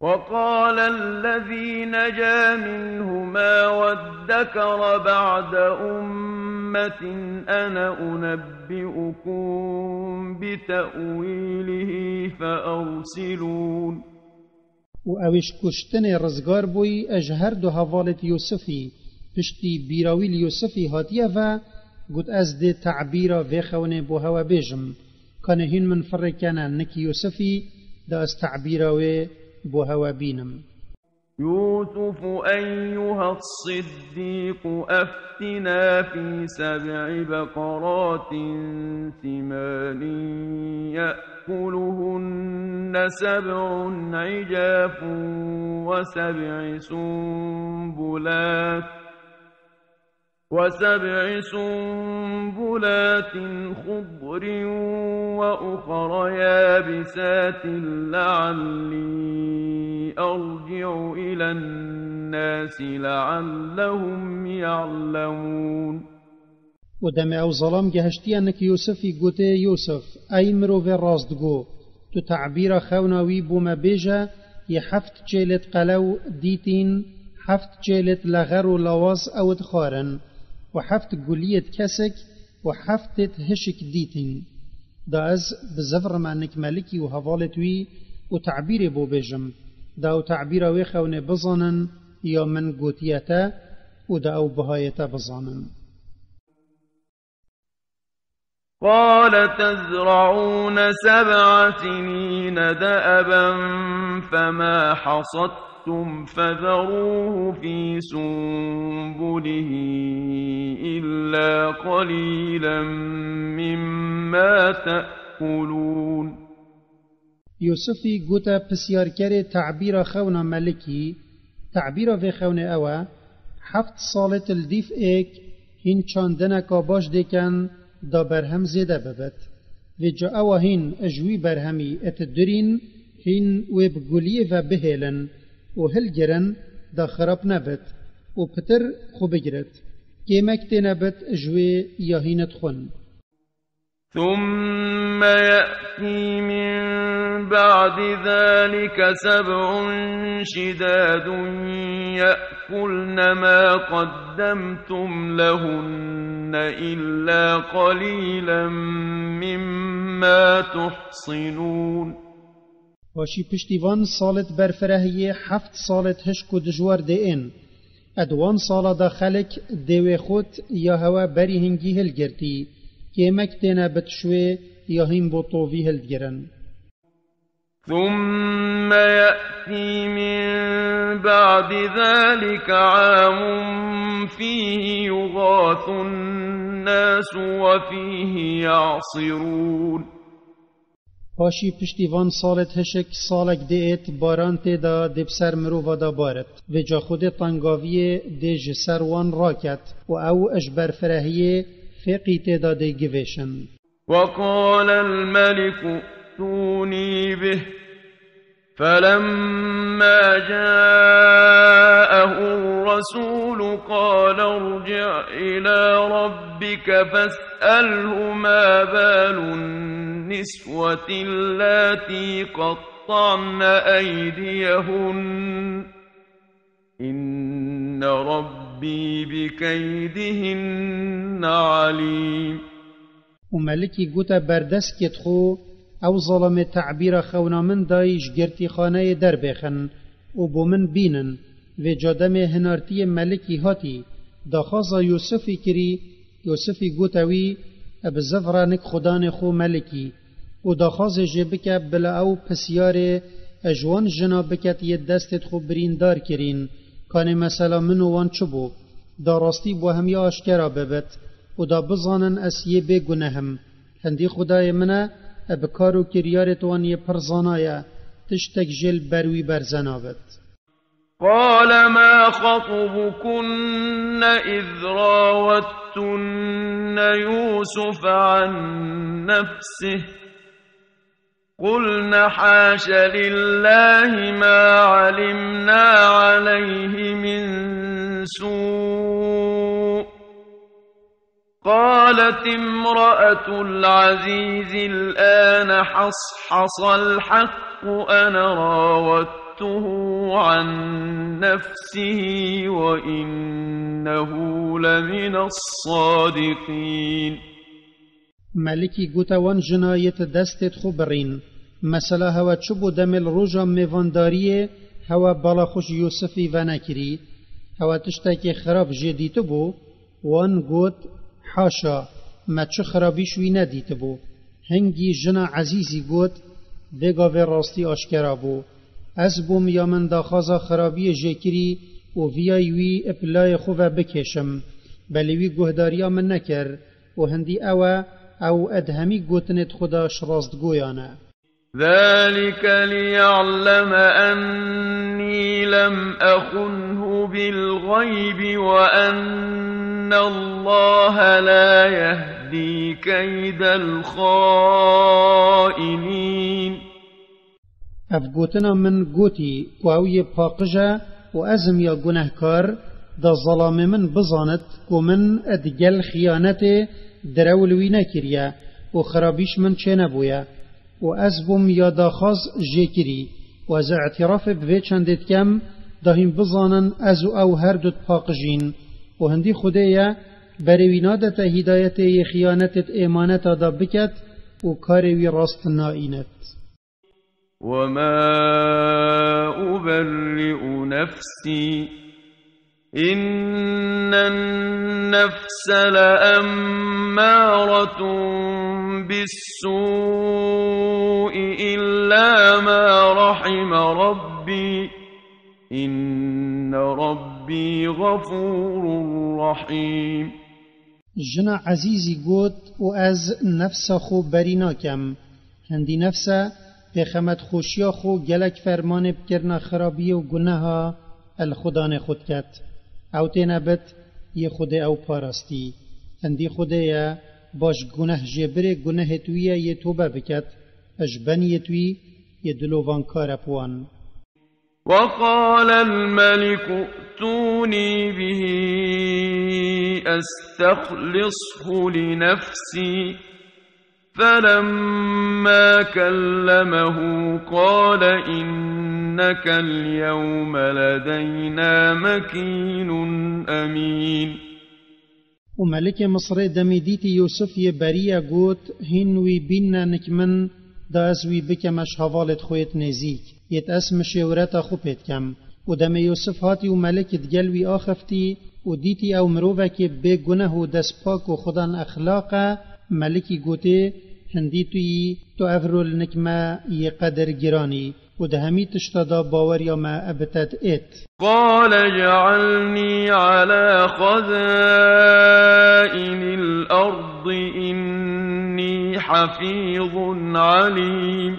وقال الذي نجا منهما وادكر بعد أمة أنا أنبئكم بتأويله فأرسلون. Û ew ê ji kuştinê rizgar bûyî, ji her du hevalêt Yûsifî, piştî bîra wî li Yûsifî hatiye ve, got, ez dê tabîra vê xewnê bo hewe bêjim. Kanê hîn min firê kene nik Yûsifî, da ez tabîra wê bo hewe bînim. يوسف أيها الصديق أفتنا في سبع بقرات سمان يأكلهن سبع عجاف وسبع سنبلات وسبع سنبلات خضر وأخر يابسات لعلي أرجع إلى الناس لعلهم يعلمون. Û demê ew zalam gehiştiye nik Yûsifî, gotê, Yûsif, ey mirovê rastgo, tu tabîra xewna wî bo me bêje, yê heft çêlêt qelew dîtîn, heft çêlêt lexer û lawaz ew dixwarin, û heft guliyêt kesik û heftêt hişik dîtîn. Da ez bizivrime nik melikî û hevalêt wî û tabîrê bo bêjim, da ew tabîra wê xewnê bizanin, ya min gotiye te, û da ew bihayê te bizanin. قال تزرعون سبع سنين دأبا فما حصدتم فذروه في سنبله إلا قليلا مما تأكلون. Yûsifî gote pisyarkerê tabîra xewna melikî, tabîra vê xewnê ew e, heft salêt li dîf êk, hîn çandineka baş dêken, da berhem zêde bibit. Vêca ewa hîn ji wî berhemî it durîn, hîn wê bi guliyê ve bihêlin û hilgirin, da xirab nebit û pitir xwe bigirit. Kêmek tênebit ji wê ya hîn it xwin. ثم يأتي من بعد ذلك سبع شداد يأكلن ما قدمتم لهن إلا قليلا مما تحصنون. Paşî piştî van salêt berfirehiyê heft salêt hişk û dijwar dê ên. Ed wan sala da xelk dê wê xwit ya hewe berî hingî hilgirtî, kêmek têne bit şwê ya hîn bo tovî hildigirin. ثم يأتي من بعد ذلك عام فيه يغاث الناس وفيه يعصرون. Paşî piştî van salêt hişik salek dê êt, baran tê de dê bi ser mirova de barit. Vêca Xwedê tengaviyê dê ji ser wan raket û ew ji berfirehiyê fêqî tê de dê givêşin. وقال الملك ائتوني به فلما جاءه الرسول قال ارجع إلى ربك فاسأله ما بال النسوة اللاتي قطعن أيديهن إن ربي بكيدهن عليم. Û melikî gote berdeskêt xwe, ew zalamê tebîra xewna min dayî ji girtîxaneyê derbêxin û bo min bînin. Vêca demê hinartiyê melikî hatî, daxwaza Yûsifî kirî, Yûsifî gote wî, bi zivra nik xudanê xwe melikî û daxwazê jê bike bila ew pisyarê ji wan jina biket yê destêt xwe birîndar kirîn, kanê mesela min û wan çi bû, da rastî bo hemiya aşkera bibit û da bizanin ez yê bê guneh im. Hindî Xwedayê min e, bi kar û kiryarêt wan yê pir zana ye, tiştek jê li ber wî berze nabit. قال ما خطبكن إذ راودتن يوسف عن نفسه قلن حاش لله ما علمنا عليه من سوء قالت امرأة العزيز الآن حصحص الحق أنا راودته عن نفسه وإنه لمن الصادقين. Melikî gote wan jina yê ti destê xwe birîn. Mesela hewe çi bû demê li roja mêvandariyê hewe bala xwe ji Yûsifî venekirî? Hewe tiştekê xirab jê dîtibû? Wan got, Haşa, me çi xirabî ji wî nedîtibû. Hingî jina ezîzî got, Vê gavê rastî aşkera bû. Ez bûm ya min daxwaza xirabiyê jê kirî û viyayî wî bi layê xwe ve bikêşim. Belê wî guhdariya min nekir û hindî ew e, ew di hemî gotinêd xwe de ji rastgoyan e. ذلك ليعلم أني لم أخنه بالغيب وأن الله لا يهدي كيد الخائنين. Ev gotina min gotî ku ew yê paqij e û ez im ya gunehkar, da zelamê min bizanit ku min di gel xiyanetê direw li wî nekiriye û xirabî ji min çênebûye. Û ez bûm ya daxwaz jê kirî. Û ez îtirafê bi vê çendê dikem, da hîn bizanin ez û ew her du dipaqijîn. Û hindî Xwedê ye, berê wî nadete hîdayetê yê xiyanetê di êmaneta da biket û karê wî rast naînet. وما أبرئ نفسي إن النفس لأمارة بالسوء إلا ما رحم ربي إن ربي غفور رحيم. Jina ezîzî got, û ez nefsa xwe berî nakem. Hindî nefse pêxemetxweşiya xwe gelek fermanê bikirina xirabiyê û guneha li xwe danê xwe diket. Ew têne bit, yê Xwedê ew parastî. Hindî Xwedê ye, baş guneh jê birê gunehêt wî ye yê tobe biket, ji beniyêt wî yê dilovankar e bi wan. وقال الملك ائتوني به أستخلصه لنفسي فلما كلمه قال إنك اليوم لدينا مكين أمين. Û melikê Misrê demî dîtî Yûsif yê berî ye got, Hîn wî bînne nik min, da ez wî bikeme ji hevalêt xwe yêt nêzîk, yêt ez mişêwireta xwe pê dikem. Û demê Yûsif hatî û melik digel wî axiftî û dîtî ew mirovekê bê guneh û destpak û xudan exlaq e, melikî gotê, Hindî tu yî, tu ev rol nik me yê qedir giran î. û di hemî tişta de baweriya me bi te diêt. قال اجعلني على خزائن الأرض إني حفيظ عليم.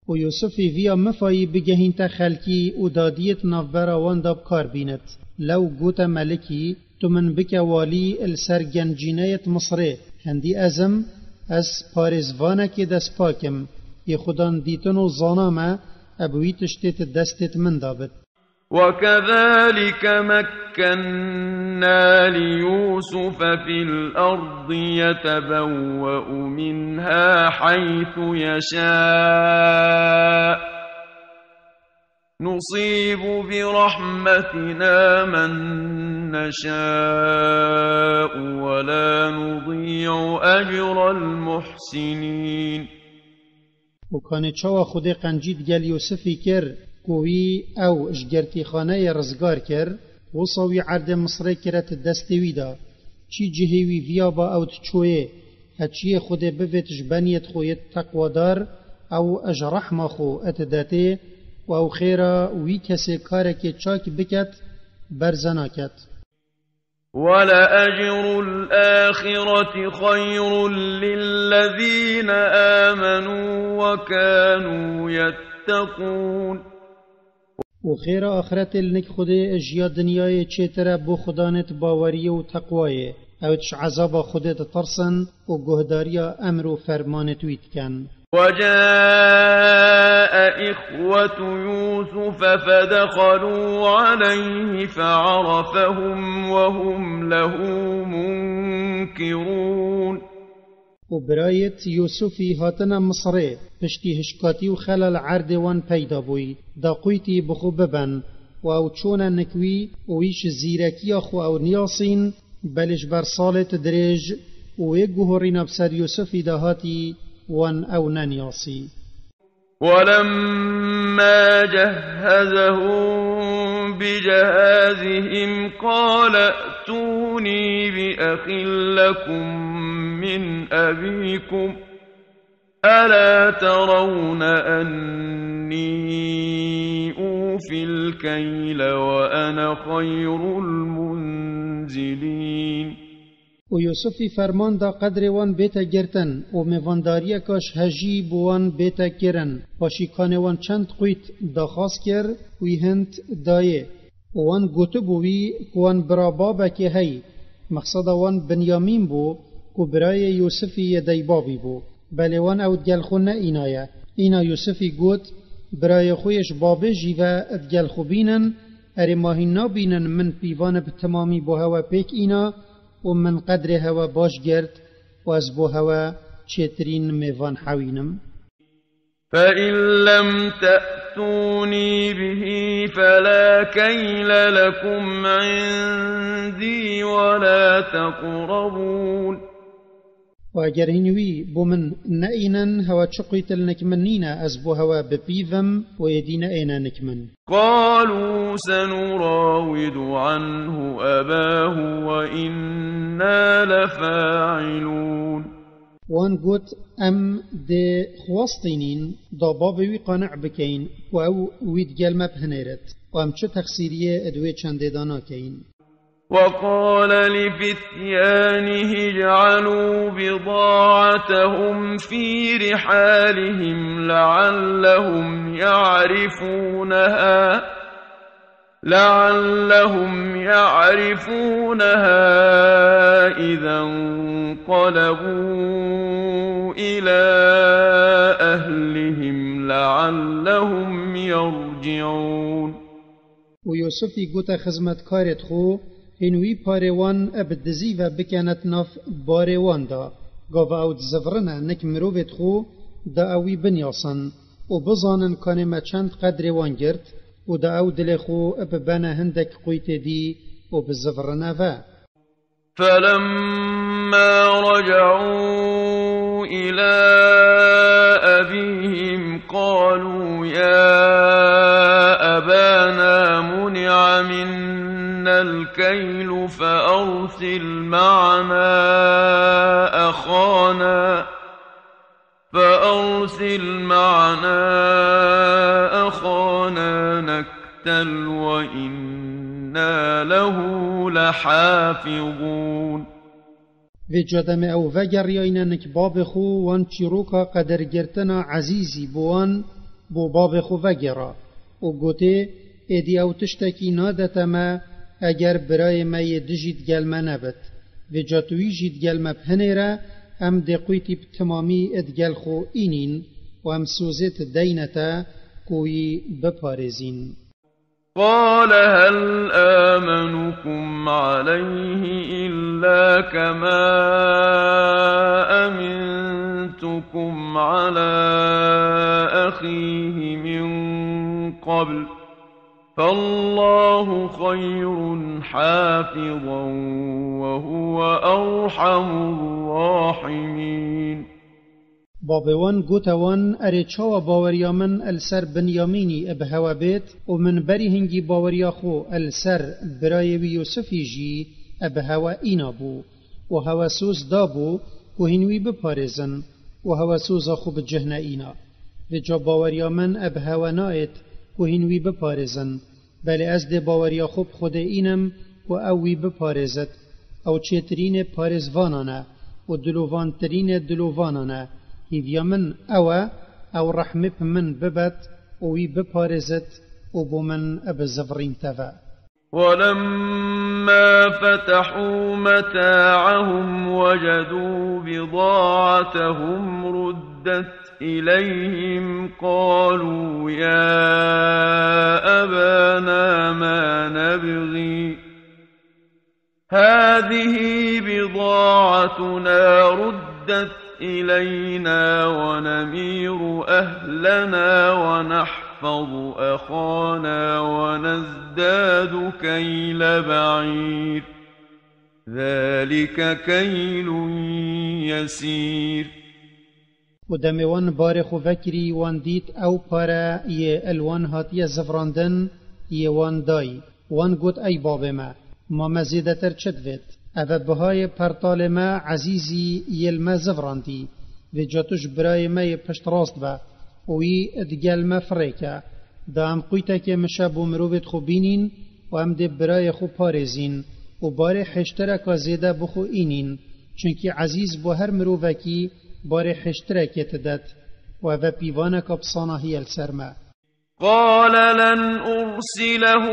Û Yûsifî viya mifayî bigehînte xelkî û dadiyêt navbera wan de bi kar bînit. Lew gote melikî, Tu min bike walî li ser gencîneyêt Misrê. Hindî ez im, ez parêzvanekê destpak im. Yê xudan dîtin û zana me, eb wî tiştêt destêt min de bit. وكذلك مكنا ليوسف في الأرض يتبوأ منها حيث يشاء نصيب برحمتنا من نشاء ولا نضيع أجر المحسنين. Û kanê çawa Xwedê qencî digel Yûsifî kir, ku wî ew ji girtîxaneyê rizgar kir, wisa wî erdê Misrê kire ti destê wî de. Çî cihê wî viya ba ew diçoyê, heçiyê Xwedê bivêt ji beniyêt xwe yêt teqwadar, ew ji rehma xwe etidetê û ew xêra wî kesê karekê çak biket, berze naket. ولأجر الآخرة خير للذين آمنوا وكانوا يتقون. Û xêra axretê li nik Xwedê ji ya dinyayê çêtir e bo xudanêt baweriyê û teqwayê. Ewt ji ezaba Xwedê ditirsin û guhdariya emr û fermanêt wî dikin. وجاء إخوة يوسف فدخلوا عليه فعرفهم وهم له منكرون. û birayêt Yûsifî hatine Misirê, piştî hişkatî û xelal erdê wan peyda bûyî, da qûytî bi xwe biben, û ew çûne nik wî, û wî ji zîrekiya xwe ew niyasîn, belê ji ber salêt dirêj û wê guhorîna bi ser Yûsifî de hatî, wan ew neniyasî. ولما جهزهم بجهازهم قال ائتوني بأخ لكم من أبيكم ألا ترون أني أوفي الكيل وأنا خير المنزلين. û Yûsifî ferman da qedrê wan bête girtin û mêvandariyeka ji hejî bo wan bête kirin. Paşî kanê wan çend qûyt daxwaz kir, wî hind dayê. Û wan gotibû wî ku wan bira babekê hey, mexseda wan Binyamîn bû ku birayê Yûsifî yê deybabî bû. Belê wan ew digel xwe neînaye. Îna Yûsifî got, birayê xwe yê ji babê jî ve digel xwe bînin, erê ma hîn nabînin min pîvanê bi timamî bo hewe pêk îna, û min qedrê hewe baş girt û ez bo hewe çêtirîn mêvan hewînim. فإن لم تأتوني به فلا كيل لكم عندي ولا تقربون. û eger hîn wî bo min neînin, hewe çi qûyt li nik min nîne ez bo hewe bipîvim û êdî neêne nik min. قالوا سنراود عنه أباه وإنا لفاعلون. Wan got, em dê xwestînîn da babê wî qani'e bikeyin ku ew wî digel me bihinêrit û em çi texsîriyê di wê çendê de nakeyin. وقال لفتيانه اجعلوا بضاعتهم في رحالهم لعلهم يعرفونها، لعلهم يعرفونها إذا انقلبوا إلى أهلهم لعلهم يرجعون. û Yûsifî gote xizmetkarêt xwe, hîn wî parê wan bi dizî ve bikenet nav barê wan de. Gava ew dizivirine nik mirovêt xwe, da ew wî binyasin û bizanin kanê me çend qedrê wan girt û da ew dilê xwe bibene hindek qûytê dî û bizivirine ve. فلما رجعوا إلى أبيهم قالوا يا أبانا منع منا الكيل فأرسل معنا أخانا، فأرسل معنا أخانا نكتل وإنا له لحافظون. Vê ca demê ew vegeriyayne nik babê xwe, wan çîroka qedirgirtina ezîzî bo wan, bo babê xwe vegera û gotê, êdî ew tiştekî nadete me, eger birayê me yê dijî digel me nebit. Vê ca tu wî jî digel me bihinêre, em dê qûytî bi timamî digel xwe înîn û em sozê tu deyne te ku wî biparêzîn. قال هل آمنكم عليه إلا كما أمنتكم على أخيه من قبل، فالله خير حافظا وهو أرحم الراحمين. Babê wan gote wan, erê çawa baweriya min li ser Binyamînî bi hewe bêt û min berî hingî baweriya xwe li ser birayê wî Yûsifî jî bi hewe îna bû û hewe soz dabû ku hîn wî biparêzin û hewe soza xwe bi cih neîna. Vê ca baweriya min bi hewe nayêt ku hîn wî biparêzin. Belê ez dê baweriya xwe bi Xwedê înim ku ew wî biparêzit. Ew çêtirînê parêzvanan e û dilovantirînê dilovanan e. Hîviya min ew e, ew rehmê bi min bibet û wî biparêzit û bo min bizivirîn te ve. ولما فتحوا متاعهم وجدوا بضاعتهم ردت إليهم قالوا يا أبانا ما نبغي هذه بضاعتنا ردت إلينا ونمير أهلنا ونحفظ أخانا ونزداد كيل بعير ذلك كيل يسير. Û demê wan barê xwe vekirî, wan dît ew pare yê li wan hatiye zivrandin, yê wan dayî. Wan got, ey babê me, ma me zêdetir çi divêt? Ev e bihayê pertalê me ezîzî yê li me zivrandî. Vêca tu ji birayê me yê piştrast be û wî digel me firêke. Da em qûytekê mişe bo mirovêd xwe bînîn û em dê birayê xwe parêzîn û barê hêştireka zêde bi xwe înîn. Çunkî ezîz bo her mirovekî barê hêştirekê didet û ev e pîvaneka bi sanahî ye li ser me. قال لن أرسله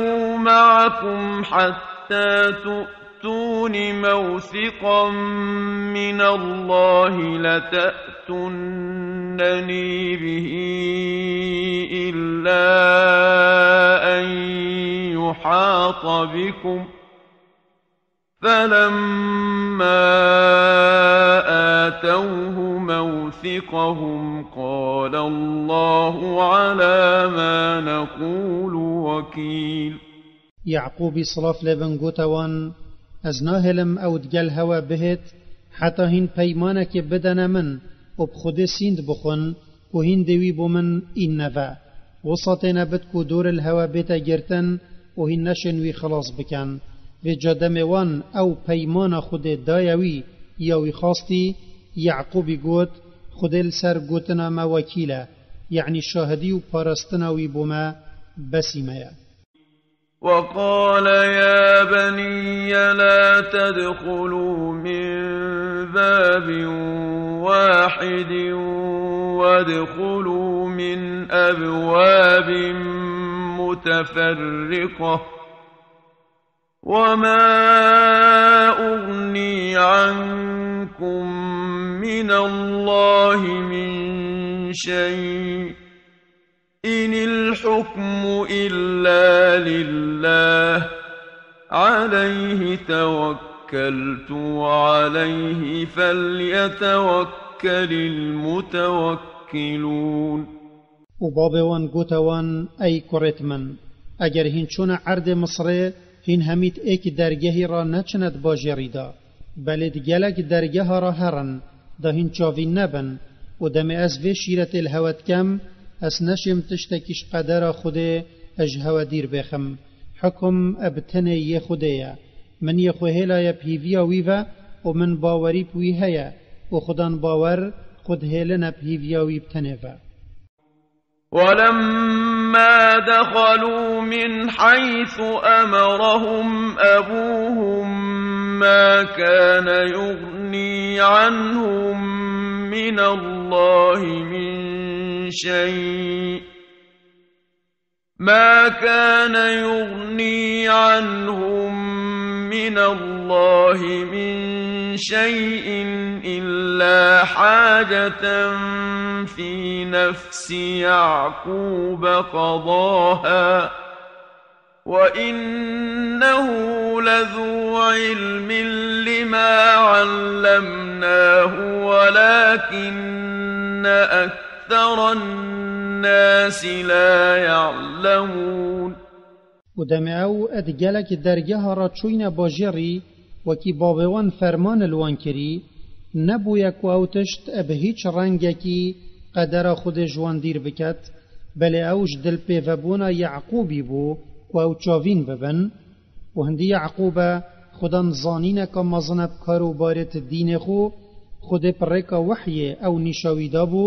معكم حتى تؤتون موثقا من الله لتأتونني به إلا أن يحاط بكم فلما آتوه موثقهم قال الله على ما نقول وكيل. Yaqûbî silav lê bin gote wan, ez nahêlim ew digel hewe bihêt, heta hîn peymanekê bidene min û bi Xwedê sînd bixwin, ku hîn dê wî bo min înne ve. Wisa têne bit ku dor li hewe bête girtin û hîn neşên wî xilas bikin. Vêca demê wan ew peymana Xwedê daye wî ya wî xastî, Yaqûbî got, Xwedê li ser gotina me wekîl e, yanî şahidî û parastina wî bo me besî me ye. وقال يا بني لا تدخلوا من باب واحد وادخلوا من أبواب متفرقة وما أغني عنكم من الله من شيء إن الحكم إلا لله عليه توكلت وعليه فليتوكل المتوكلون. Û babê wan gote wan, ey kurêt min, eger hîn çûne erdê Misirê, hîn hemî di êk dergehî re neçine di bajêrî de. Belê di gelek dergeha re herin, da hîn çavîn nebin. Û demê ez vê şîretê li hewe dikem, ez neşêm tiştekî ji qedera Xwedê ji hewe dîr bêxim. Hikum bi tenê yê Xwedê ye. Min yê xwe hêlaye bi hîviya wî ve û min bawerî bi wî heye û xudan bawer xwe dihêline bi hîviya wî bi tenê ve. ولما دخلوا من حيث أمرهم أبوهم ما كان يغني عنهم من الله من شيء ما كان يغني عنهم من الله من شيء إلا حاجة في نفس يعقوب قضاها وإنه لذو علم لما علمناه ولكن أكثر الناس لا يعلمون. Û demê ew di gelek dergeha re çûyne bajêrî, wekî babê wan ferman li wan kirî, nebûye ku ew tişt bi hîç rengekî qedera Xwedê ji wan dîr biket, belê ew ji dilpêvebûna Yaqûbî bû ku ew çavîn bibin. Û hindî Yaqûb e, Xudan zanîneka mezin e bi kar û barê di dînê xwe, Xwedê bi rêka wehyê ew nîşa wî dabû,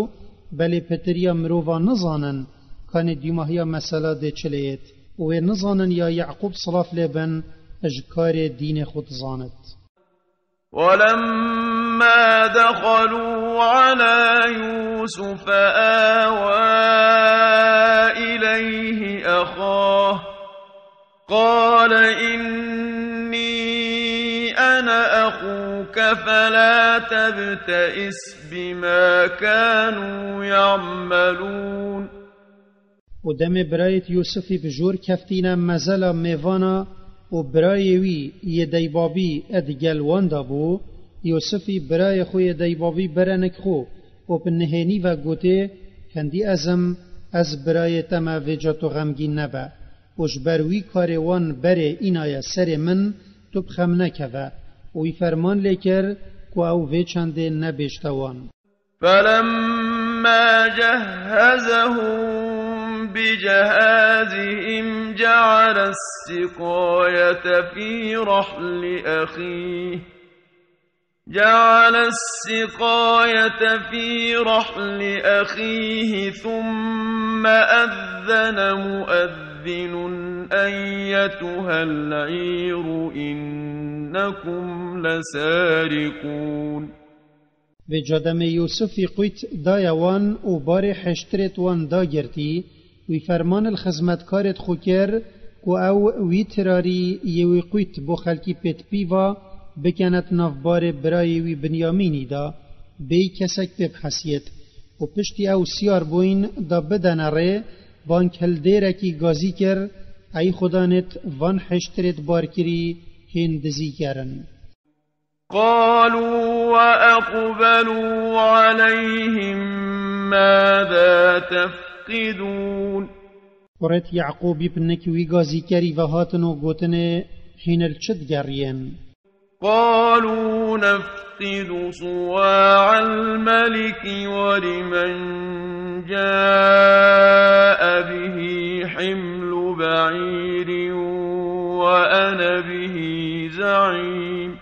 belê pitiriya mirova nizanin, kanê dîmahiya mesela dê çi lê yêt. Û wê nizanin ya Yaqûb silav lê bin ji karê dînê xwe dizanit. ولما دخلوا على يوسف آوى إليه أخاه قال إني أنا أخوك فلا تبتئس بما كانوا يعملون. Û demê birayêt Yûsifî bi jor keftîne mezela mêvana û birayê wî yê deybabî ed gel wan de bû, Yûsifî birayê xwe yê deybabî bere nik xwe û bi nihênî ve gotê, Hindî ez im, ez birayê te me, vêca tu xemgîn nebe. Û ji ber wî karê wan berê înaye serê min, tu bi xem nekeve. Û wî ferman lê kir ku ew vê çendê nebêjte wan. فلما جهزهم بجهازهم جعل السقاية في رحل أخيه جعل السقاية في رحل أخيه ثم أذن مؤذن أيتها العير إنكم لسارقون. Vêca demê Yûsifî qût daye wan û barê hêştirêt wan dagirtî, wî ferman li xizmetkarêt xwe kir ku ew wî tirarî yê wî qût bo xelkî pêt pîva bikenet nav barê birayê wî Binyamînî de, bêyî kesek pê bihesiyêt. Û piştî ew siyar bûyn da bidene rê, bankhildêrekî gazî kir, ey xudanêt van hêştirêt barkirî hên dizî kerin. قالوا وأقبلوا عليهم ماذا تفقدون. Kurêt Yaqûbî bi nik wî gazîkerî ve hatin û gotinê, Hîn li çi digeriyên? قالوا نفقد صواع الملك ولمن جاء به حمل بعير وأنا به زعيم.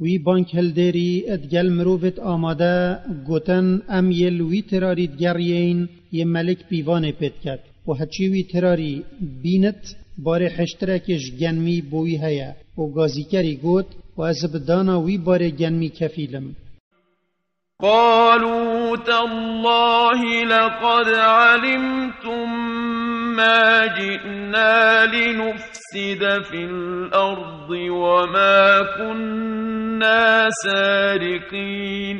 Wî bankhildêrî digel mirovêt amade gotin, Em yê li wî tirarî digeriyên yê melik pîvanê pê diket. Û heçî wî tirarî bînit, barê hêştirekê ji genmî bo wî heye. Û gazîkerî got, Û ez bi dana wî barê genmî kefîl im. قالوا تالله لقد علمتم ما جئنا لنفسد في الأرض وما كنا سارقين.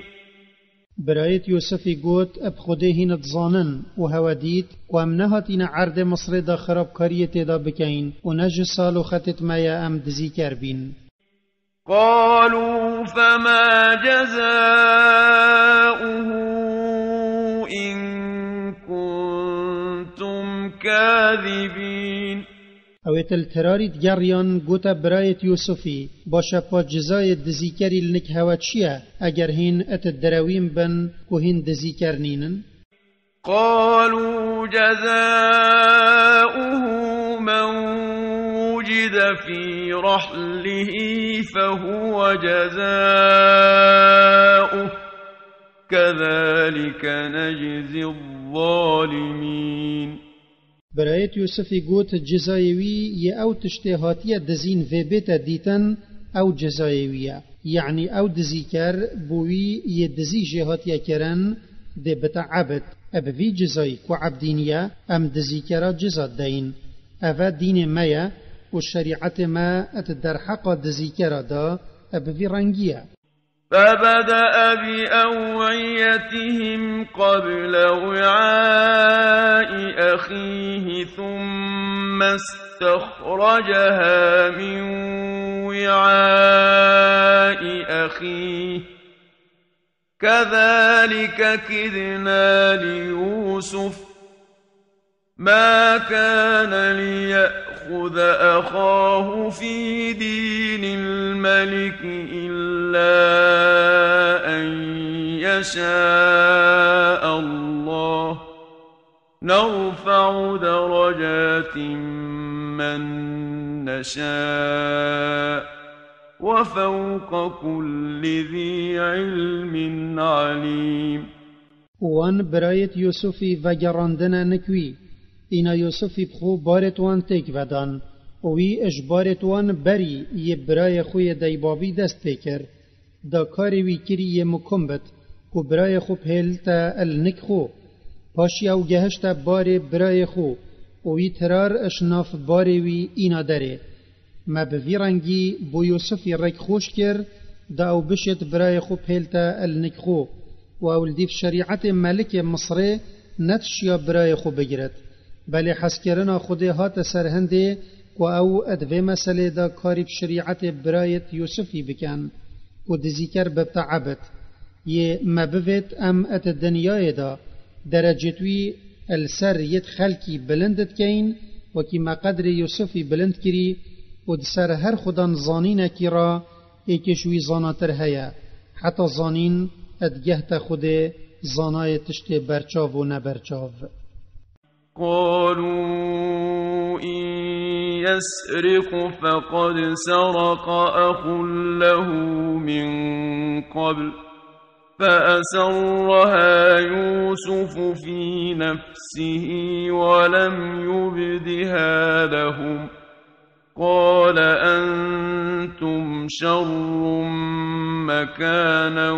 Birayêt Yûsifî got, Bi Xwedê hîn dizanin û hewe dît ku em nehatîne erdê Misrê de xirabkariyê tê de bikeyn û ne ji sal û xetêt me ye em dizîker bîn. قالوا فما جزاؤه إن كنتم كاذبين. Ewêt li tirarî digeriyan gote birayêt Yûsifî, Baş e, pa cizayê dizîkerî li nik hewe çi ye, eger hîn et derewîn bin ku hîn dizîker nînin? قالوا جزاؤه من وجد في رحله فهو جزاؤه كذلك نجزي الظالمين. Birayêt Yûsifî got, Cizayê wî yê ew tiştê hatiye dizîn vê bête dîtin, ew cizayê wî ye. Yanî ew dizîker bo wî yê dizî jê hatiye kirin, dê bite ebid. E bi vî cizayî ku ebdî niye, em dizîkera ciza deyin. Eve dînê me ye û şerîetê me di derheqa dizîkera de e bi vî rengî ye. فبدأ بأوعيتهم قبل وعاء أخيه ثم استخرجها من وعاء أخيه كذلك كدنا ليوسف ما كان ليأخذ أخاه في دين الملك إلا أن يشاء الله نرفع درجات من نشاء وفوق كل ذي علم عليم. Û wan birayêt Yûsifî vegerandine nik wî. Îna Yûsifî bi xwe barêt wan têk vedan û wî ji barêt wan berî yê birayê xwe yê deybabî dest pê kir. Da karê wî kirî yê mikum bit ku birayê xwe bihêlite li nik xwe. Paşî ew gehişte barê birayê xwe û wî tirar ji nav barê wî îna derê. Me bi vî rengî bo Yûsifî rêk xweş kir, da ew bişêt birayê xwe pêlte el nik xwe, û ew li dîv şerîetê melikê Misrê netişiya birayê xwe bigiret. Belê hezkirina Xwedê hate ser hindê ku ew di vê meselê de karî bi şerîetê birayêt Yûsifî bikin, ku dizîker bibte ebid. Yê me bivêt em di dinyayê de derecêt wî li ser yêt xelkî bilind dikeyin, wekî me qedrê Yûsifî bilind kirî û di ser her xudan zanînekî re êkê ji wî zanatir heye, heta zanîn digehte Xwedê zanayê tiştê berçav û neberçav. قالوا إن يسرق فقد سرق أخ له من قبل فأسرها يوسف في نفسه ولم يبدها لهم قال أنتم شر مكانا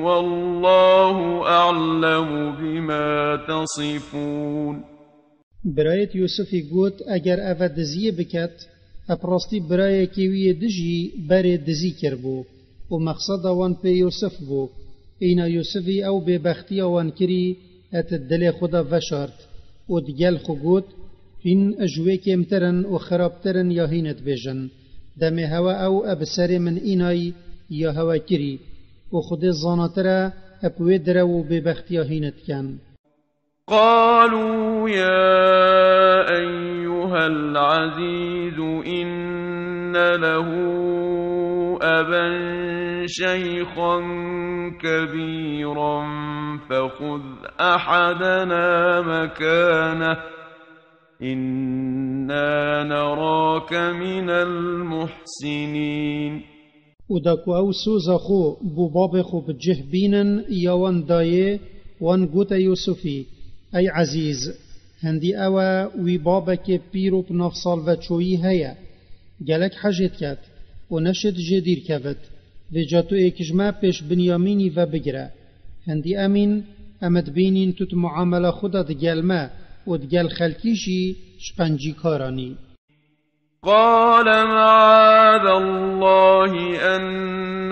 والله أعلم بما تصفون. Birayêt Yûsifî got, eger eve diziyê biket, ev rastî birayekê wî yê dijî berê dizî kiribû û mexseda wan pê Yûsif bû. Îna Yûsifî ew bêbextiya wan kirî, et dilê xwe de veşart û digel xwe got, hîn ji wê kêmtir in û xirabtir in ya hîn dibêjin. Demê hewe ew e bi serê min înay ya hewe kirî û Xwedê zanatir e ep wê direw û bêbextiya hîn dikin. قالوا يا أيها العزيز إن له أبا شيخا كبيرا فخذ أحدنا مكانه إنا نراك من المحسنين. Û da ku ew soza xwe bo babê xwe bi cih bînin ya wan dayê, wan gote Yûsifî, Ey Ezîz, hindî ew e wî babekê pîr û bi nav salveçoyî heye. Gelek hejê diket û neşêt jê dîr kevit. Vêca tu êk ji me pêş Binyamînî ve bigire. Hindî emîn, em dibînîn tu di muamela xwe de digel me û digel xelkî jî ji qencîkaran î. قال معاذ الله أن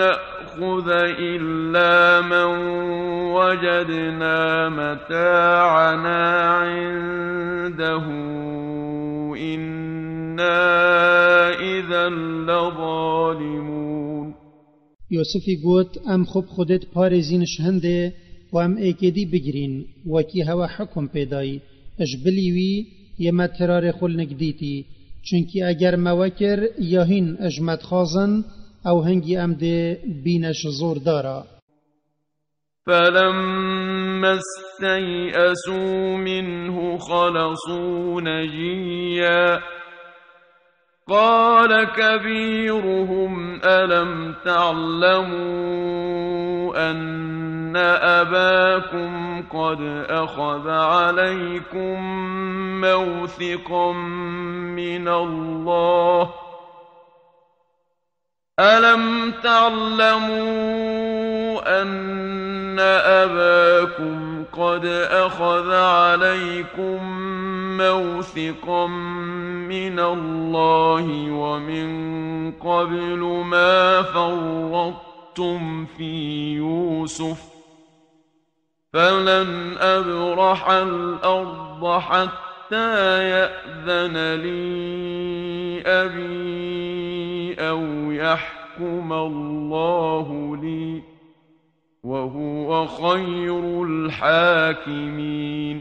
نأخذ إلا من وجدنا متاعنا عنده إنا إذا لظالمون. Yûsifî got, Em xwe bi Xwedê diparêzîn ji hindê û em êkê dî bigirîn, wekî hewe hukm pê dayî. Ji bilî wî yê me tirarê xwe li nik dîtî. Çunkî eger me we kir, ya hîn ji me dixwazin, ew hingî em dê bîne ji zordara. فلما استيئسوا منه خلصوا نجيا قال كبيرهم ألم تعلموا أن أباكم قد أخذ عليكم موثقا من الله ألم تعلموا أن أباكم قد أخذ عليكم موثقا من الله ومن قبل ما فرطتم في يوسف فلن أبرح الأرض حتى يأذن لي أبي أو يحكم الله لي وهو خير الحاكمين.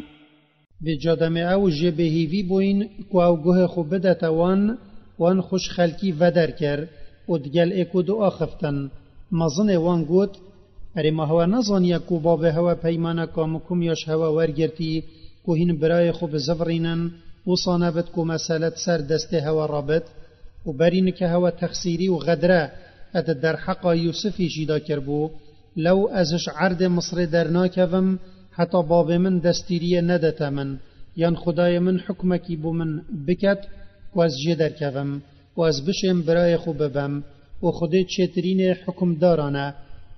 Vêca demê ew jê bêhîvî bûyn ku ew guhê xwe bidete wan, wan xwe ji xelkî veder kir û digel êk û du axiftin. Mezinê wan got, Erê, ma hewe nezaniye ku babê hewe peymaneka mikum ya ji hewe wergirtî ku hîn birayê xwe bizivirînin, wisa nebit ku mesele di ser destê hewe re bit? Û berî nike hewe texsîrî û xedre di derheqa Yûsifî jî de kiribû. Lew ez ji erdê Misrê dernakevim, heta babê min destîriyê nedete min, yan Xwedayê min hukmekî bo min biket ku ez jê derkevim û ez bişêm birayê xwe bibem. Û Xwedê çêtirînê hukimdaran e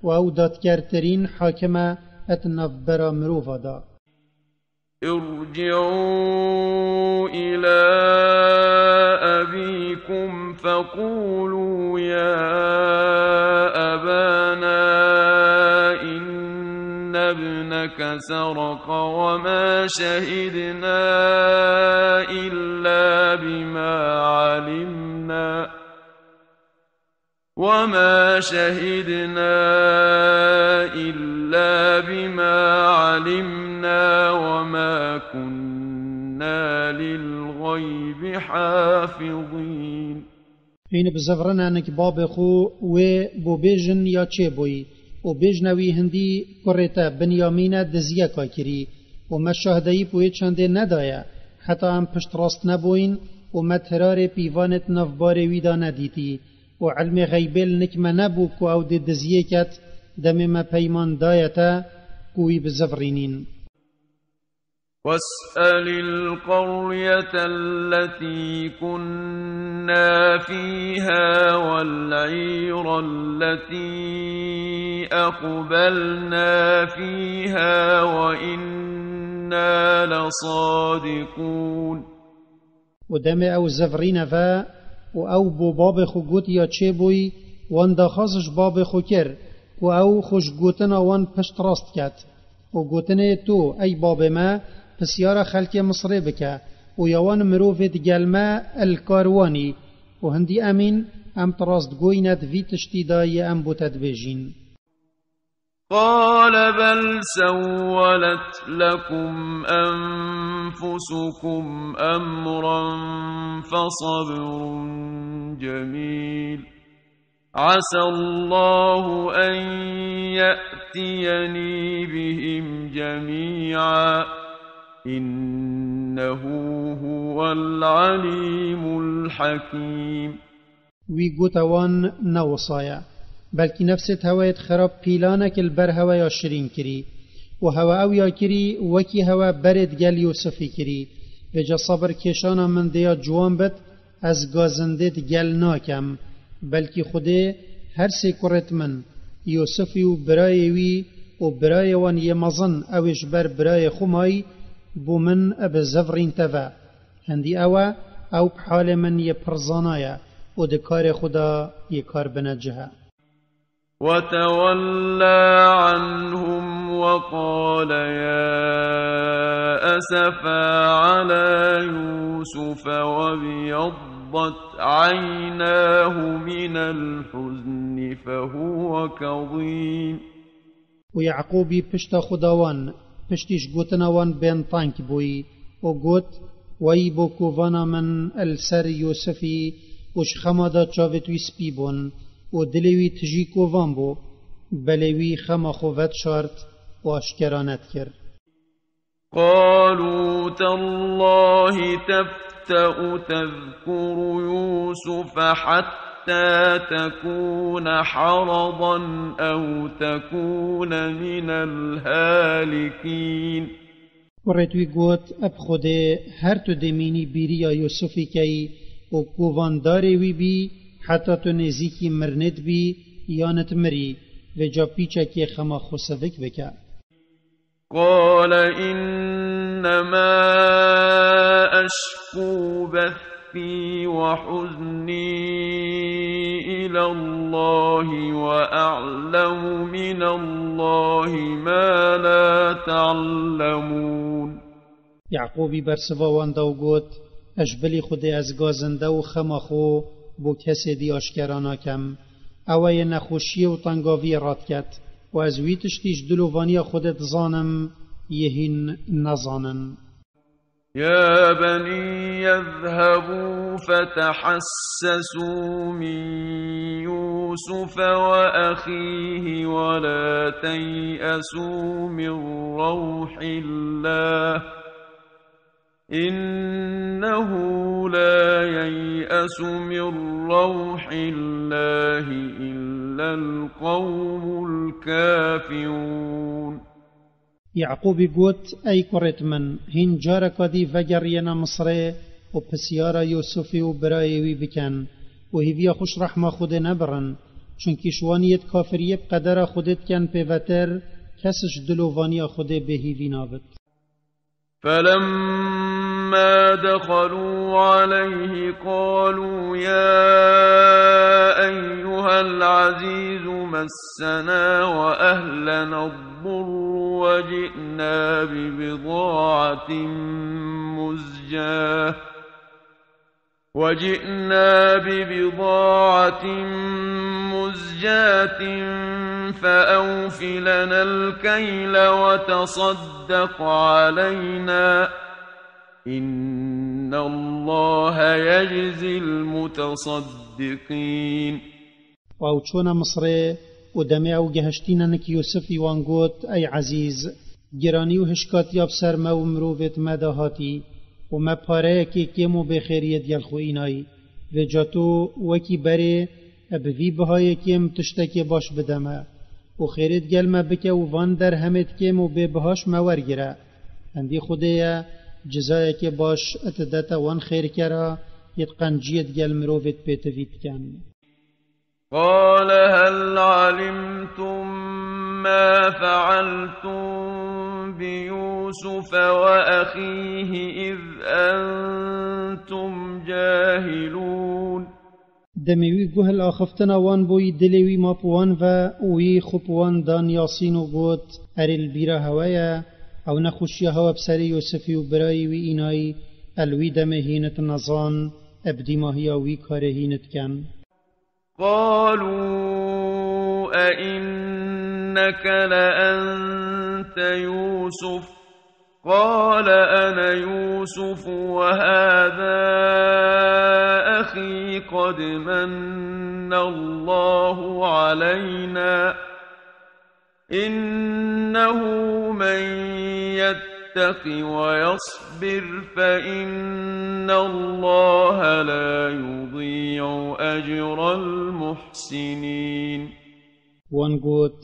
û ew dadkertirîn hakim e di navbera mirova de. ارجعوا إلى أبيكم فقولوا يا أبانا إن ابنك سرق وما شهدنا إلا بما علمنا وما شهدنا إلا بما علمنا وما كنا للغيب حافظين. Hîn bi zivrine nik babê xwe wê bo bêjin ya çê bûyî û bêjne wî hindî kurê te Binyamîne diziyeka kirî û me şahdeyî bi wê çendê nedaye heta em piştrast nebûyîn û me tirarê pîvanê di nav barê wî de nedîtî. û ilmê xeybê li nik me nebû ku ew dê diziyê ket, demê me peyman daye te ku wî bizivirînîn. واسأل القرية التي كنا فيها والعير التي أقبلنا فيها وإنا لصادقون. û demê ew zivirîne ve û ew bo babê xwe got ya çêbûyî, wan daxwaz ji babê xwe kir û ew xwe ji gotina wan piştrast ket. Û gotinê to, ey babê me, pisyara xelkê Misrê bike û ya wan mirovê digel me el kar wan î û hindî emîn em ti rastgoyî ne di vî tiştî de yê em bo te dibêjîn. قال بل سولت لكم أنفسكم أمرا فصبر جميل عسى الله أن يأتيني بهم جميعا إنه هو العليم الحكيم. Wî gote wan, ne wisa ye. Belkî nefsê di hewayê di xirab pîlanek li ber heweya şirîn kirî. Û hewe ew ya kirî, wekî hewe berê digel Yûsifî kirî. Vêca sebir kêşana min dê ya ciwan bit, ez gazindê digel nakem. Belkî Xwedê her sê kurêt min, Yûsifî û birayê wî û birayê wan yê mezin, ew ê ji ber birayê xwe mayî, bo min bizivirîn te ve. Hindî ew e, ew bi halê min yê pir zana ye û di karê xwe de yê kar binecih e. وتولى عنهم وقال يا أسفى على يوسف وابيضت عيناه من الحزن فهو كظيم. Û Yaqûbî pişta xwe da wan, piştî ji gotina wan bên teng bûyî û got, Weyî bo kovana min li ser Yûsifî û ji xema de çavêt wî spî bûn û dilê wî tijî kovan bû. Belê wî xema xwe vedişart û aşkera nedikir. قالوا تالله تفتأ تذكر يوسف حتى تكون حرضا أو تكون من الهالكين. Kurêt wî got, Eb Xwedê, her tu dê mînî bîriya Yûsifî keyî û kovandarê wî bî, heta tu nêzîkî mirinê dibî, yan it mirî, vêca pîçekê xema xwe sivik bike. قال إنما أشكو بثي وحزني إلى الله وأعلم من الله ما لا تعلمون. Yaqûbî bersiva wan da û got, Ez ji bilî Xwedê ez gazinde û xema xwe bo kesê dî aşkera nakem. Ew e yê nexweşiyê û tengaviyê radiket û ez wî tiştî ji dilovaniya Xwedê dizanim, yê hîn nezanin. يا بني اذهبوا فتحسسوا من يوسف وأخيه ولا تيأسوا من روح الله إنه لا ييأس من روح الله إلا القوم الكافرون. Yaqûbî got, Ey kurêt min, hîn careka dî vegeriyêne Misrê û pisyara Yûsifî û birayê wî bikin û hîviya xwe ji rehma Xwedê nebirin, çunkî ji wan yêt kafiriyê bi qedera Xwedê dikin pêvetir, kes ji dilovaniya Xwedê bêhîvî nabit. فلما دخلوا عليه قالوا يا أيها العزيز مسنا وأهلنا الضر وجئنا ببضاعة مزجاة وجئنا ببضاعة مزجاة فأوف لنا الكيل وتصدق علينا إن الله يجزي المتصدقين. و ew çûne Misrê û demê ew gehiştîne nik Yûsifî wan got, Ey Ezîz, giranî û hişkatiya bi ser me û mirovêt me de hatî û me pareyekê kêm û bêxêriyê digel xwe înayî. Vêca tu wekî berê bi vî bihayê kêm tiştekê baş bide me û xêrê digel me bike û van derhemêt kêm û bêbihaş me wergire. Hindî Xwedê ye cizayekê baş didete wan xêrkera yêt qenciyê digel mirovêt pêtivî diken. قال هل علمتم ما فعلتم بيوسف وأخيه إذ أنتم جاهلون. Demê wî guh li axiftina wan bûyî dilê wî ma bi wan ve û wî xwe bi wan dan Yasîn û got, Erê li bîra hewe ye, ew nexweşiya hewe bi serê Yûsifî û birayî wî înayî, el wî demê hînit nezan, e bi dîmahiya wî karê hînit ken. قالوا أئنك لأنت يوسف؟ قال أنا يوسف وهذا أخي قد من الله علينا إنه من يتق ويصبر فإن الله لا يضيع أجر المحسنين. Wan got,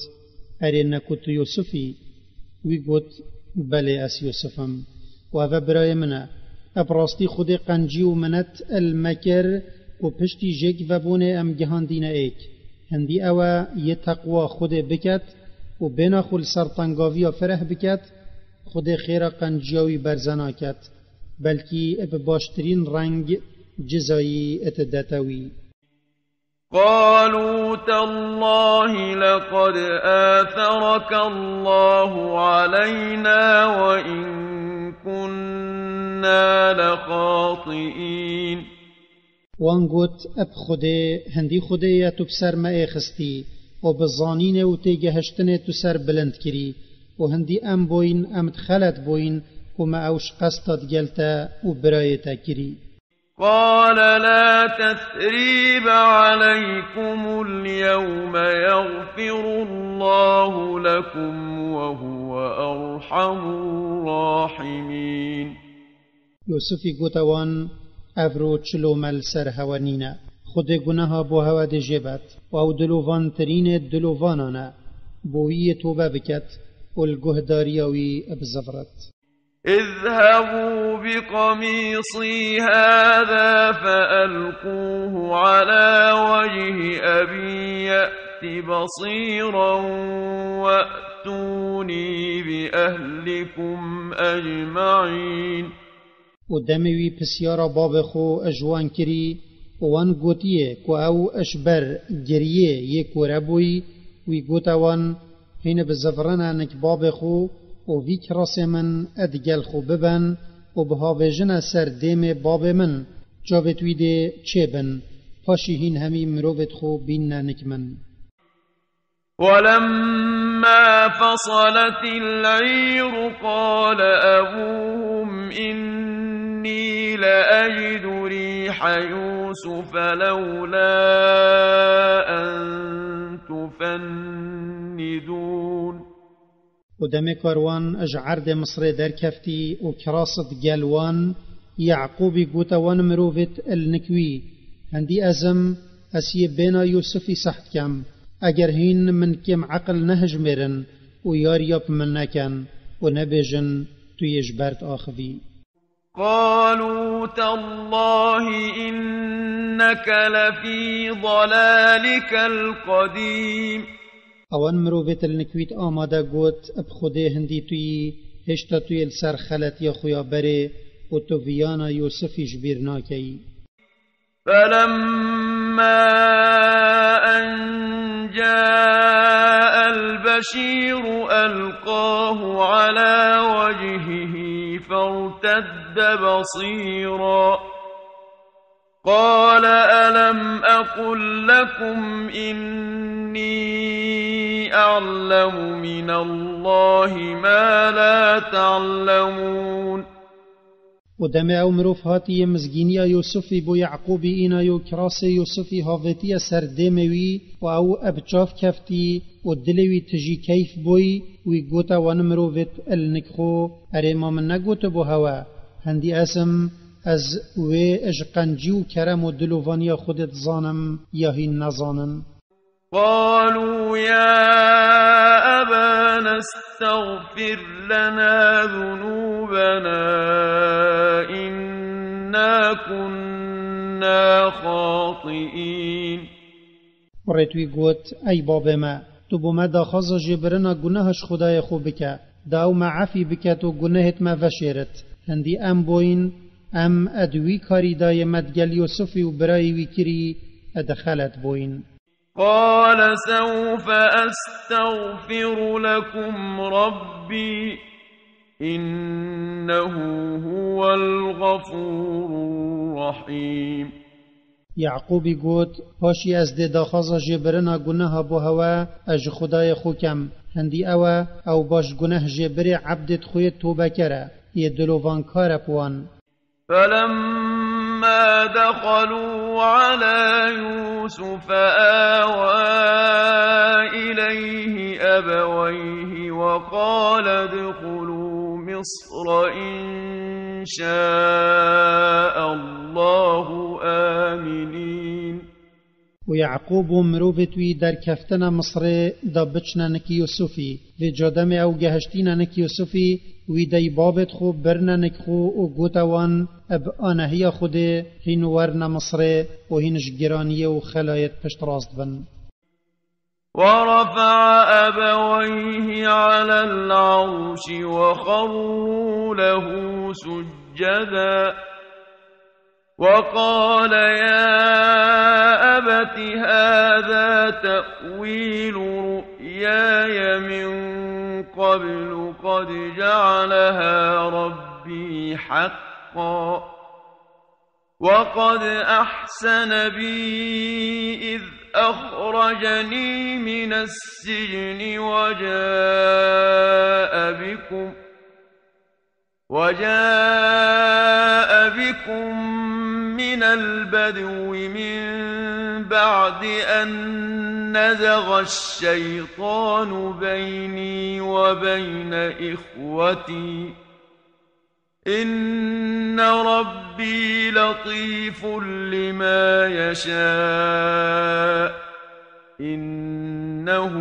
Erê ne ku tu Yûsif î? Wî got, Belê ez Yûsif im. Û ev e birayê min e. Ev rastî Xwedê qencî û minet li me kir û piştî jêk vebûnê em gihandîne êk. Hindî ew e yê teqwa Xwedê biket û bêna xwe li ser tengaviya fireh biket, Xwedê xêra qenciya wî berze naket. Belkî bi baştirîn reng cizayî didete wî. قالوا تالله لقد آثرك الله علينا وإن كنا لخاطئين. Wan got, Eb Xwedê, hindî Xwedê ye tu bi ser me êxistî û bi zanînê û têgehiştinê tu ser bilind kirî û hindî em bûyn, em di xelet bûyn ku me ew ji qesta digel te û birayê te kirî. قال لا تثريب عليكم اليوم يغفر الله لكم وهو أرحم الراحمين. Yûsifî gote wan, Ev ro çi lome li ser hewe nîne. Xwedê guneha bo hewe dê jê bet û ew dilovantirînê dilovanan e. Bo wî yê tobe biket û li guhdariya wî bizivrit. اذهبوا بقميصي هذا فألقوه على وجه أبي يأت بصيرا وأتوني بأهلكم أجمعين. Û demê wî pisyara babê xwe ji wan kirî û wan gotiye ku ew ji ber giriyê yê kore bûyî, wî gote wan, Hîn bizivrin enik babê xwe û vî kirasê min digel xwe bibin û bihavêjine ser dêmê babê min, çavêt wî dê çêbin, paşî hîn hemî mirovêt xwe bînne nik min. ولما فصلت العير قال أبوهم إني لأجد ريح يوسف لولا أن تفندون. Û demê karwan ji erdê Misrê derkeftî û kiras digel wan, Yaqûbî gote wan mirovêt il nik wî, Hindî ez im, ez yê bêna Yûsifî seh dikem. Eger hîn min kêm eqil nehijmêrin û yariya bi min neken û nebêjin, Tu yê ji ber diaxivî. قالوا تالله إنك لفي ضلالك القديم. Ewan mirovêt li nikwît amade got, Bi Xwedê hindî tu yî Hêşta tu yê li ser xeletiya xwe ya berê û tu viyana Yûsifî ji bîr nakeyî. فلما أن جاء البشير ألقاه على وجهه فارتد بصيرا قال ألم أقل لكم إني أعلم من الله ما لا تعلمون. Û demê ew mirov hatiye mizgîniya Yûsifî bo Yaqûbî înayo kirasê Yûsifî havêtiye ser dêmê wî û ew eb çav keftî û dilê wî tijî keyf bûyî, wî gote wan mirovêt il nik xwe, erê ma min negotibû hewe, hindî ez im, ez wê ji qencî û kerem û dilovaniya Xwedê dizanim ya hîn nezanin. قالوا يا أبانا استغفر لنا ذنوبنا إنا كنا خاطئين. Kurêt wî got, ey babê me, tu bo me daxwaza jêbirina guneha ji Xwedayê xwe bike, da ew me efî biket û gunehêt me veşêrit. Hindî em boyin, em ed wî karî dayê me digel Yûsifî û birayê wî kirî, ed xelet boyin. قال سوف أستغفر لكم ربي إنه هو الغفور الرحيم. Yaqûbî got, paşî ez dê daxwaza jêbirina guneha bo hewe ez ji Xwedayê xwe kem. Hindî ew e, ew baş guneh jêbirê ebdêt xwe yê tobeker e, yê dilovankar e bi wan. فلما دخلوا على يوسف آوى إليه أبويه وقال ادخلوا مصر إن شاء الله آمنين. Û Yaqûb û mirovêt wî derkeftine Misrê da biçine nik Yûsifî. Vê ca demê ew gehiştîne nik Yûsifî, wî dey babêt xwe birine nik xwe û gote wan, bi anehiya Xwedê hîn werne Misrê û hîn ji giraniyê û xelayêt piştrast bin. ورفع أبويه على العرش وخروا له سجدا وقال يا أبت هذا تأويل رؤياي من قبل قد جعلها ربي حقا وقد أحسن بي إذ أخرجني من السجن وجاء بكم وجاء بكم من البدو من بعد أن نزغ الشيطان بيني وبين إخوتي إن ربي لطيف لما يشاء إنه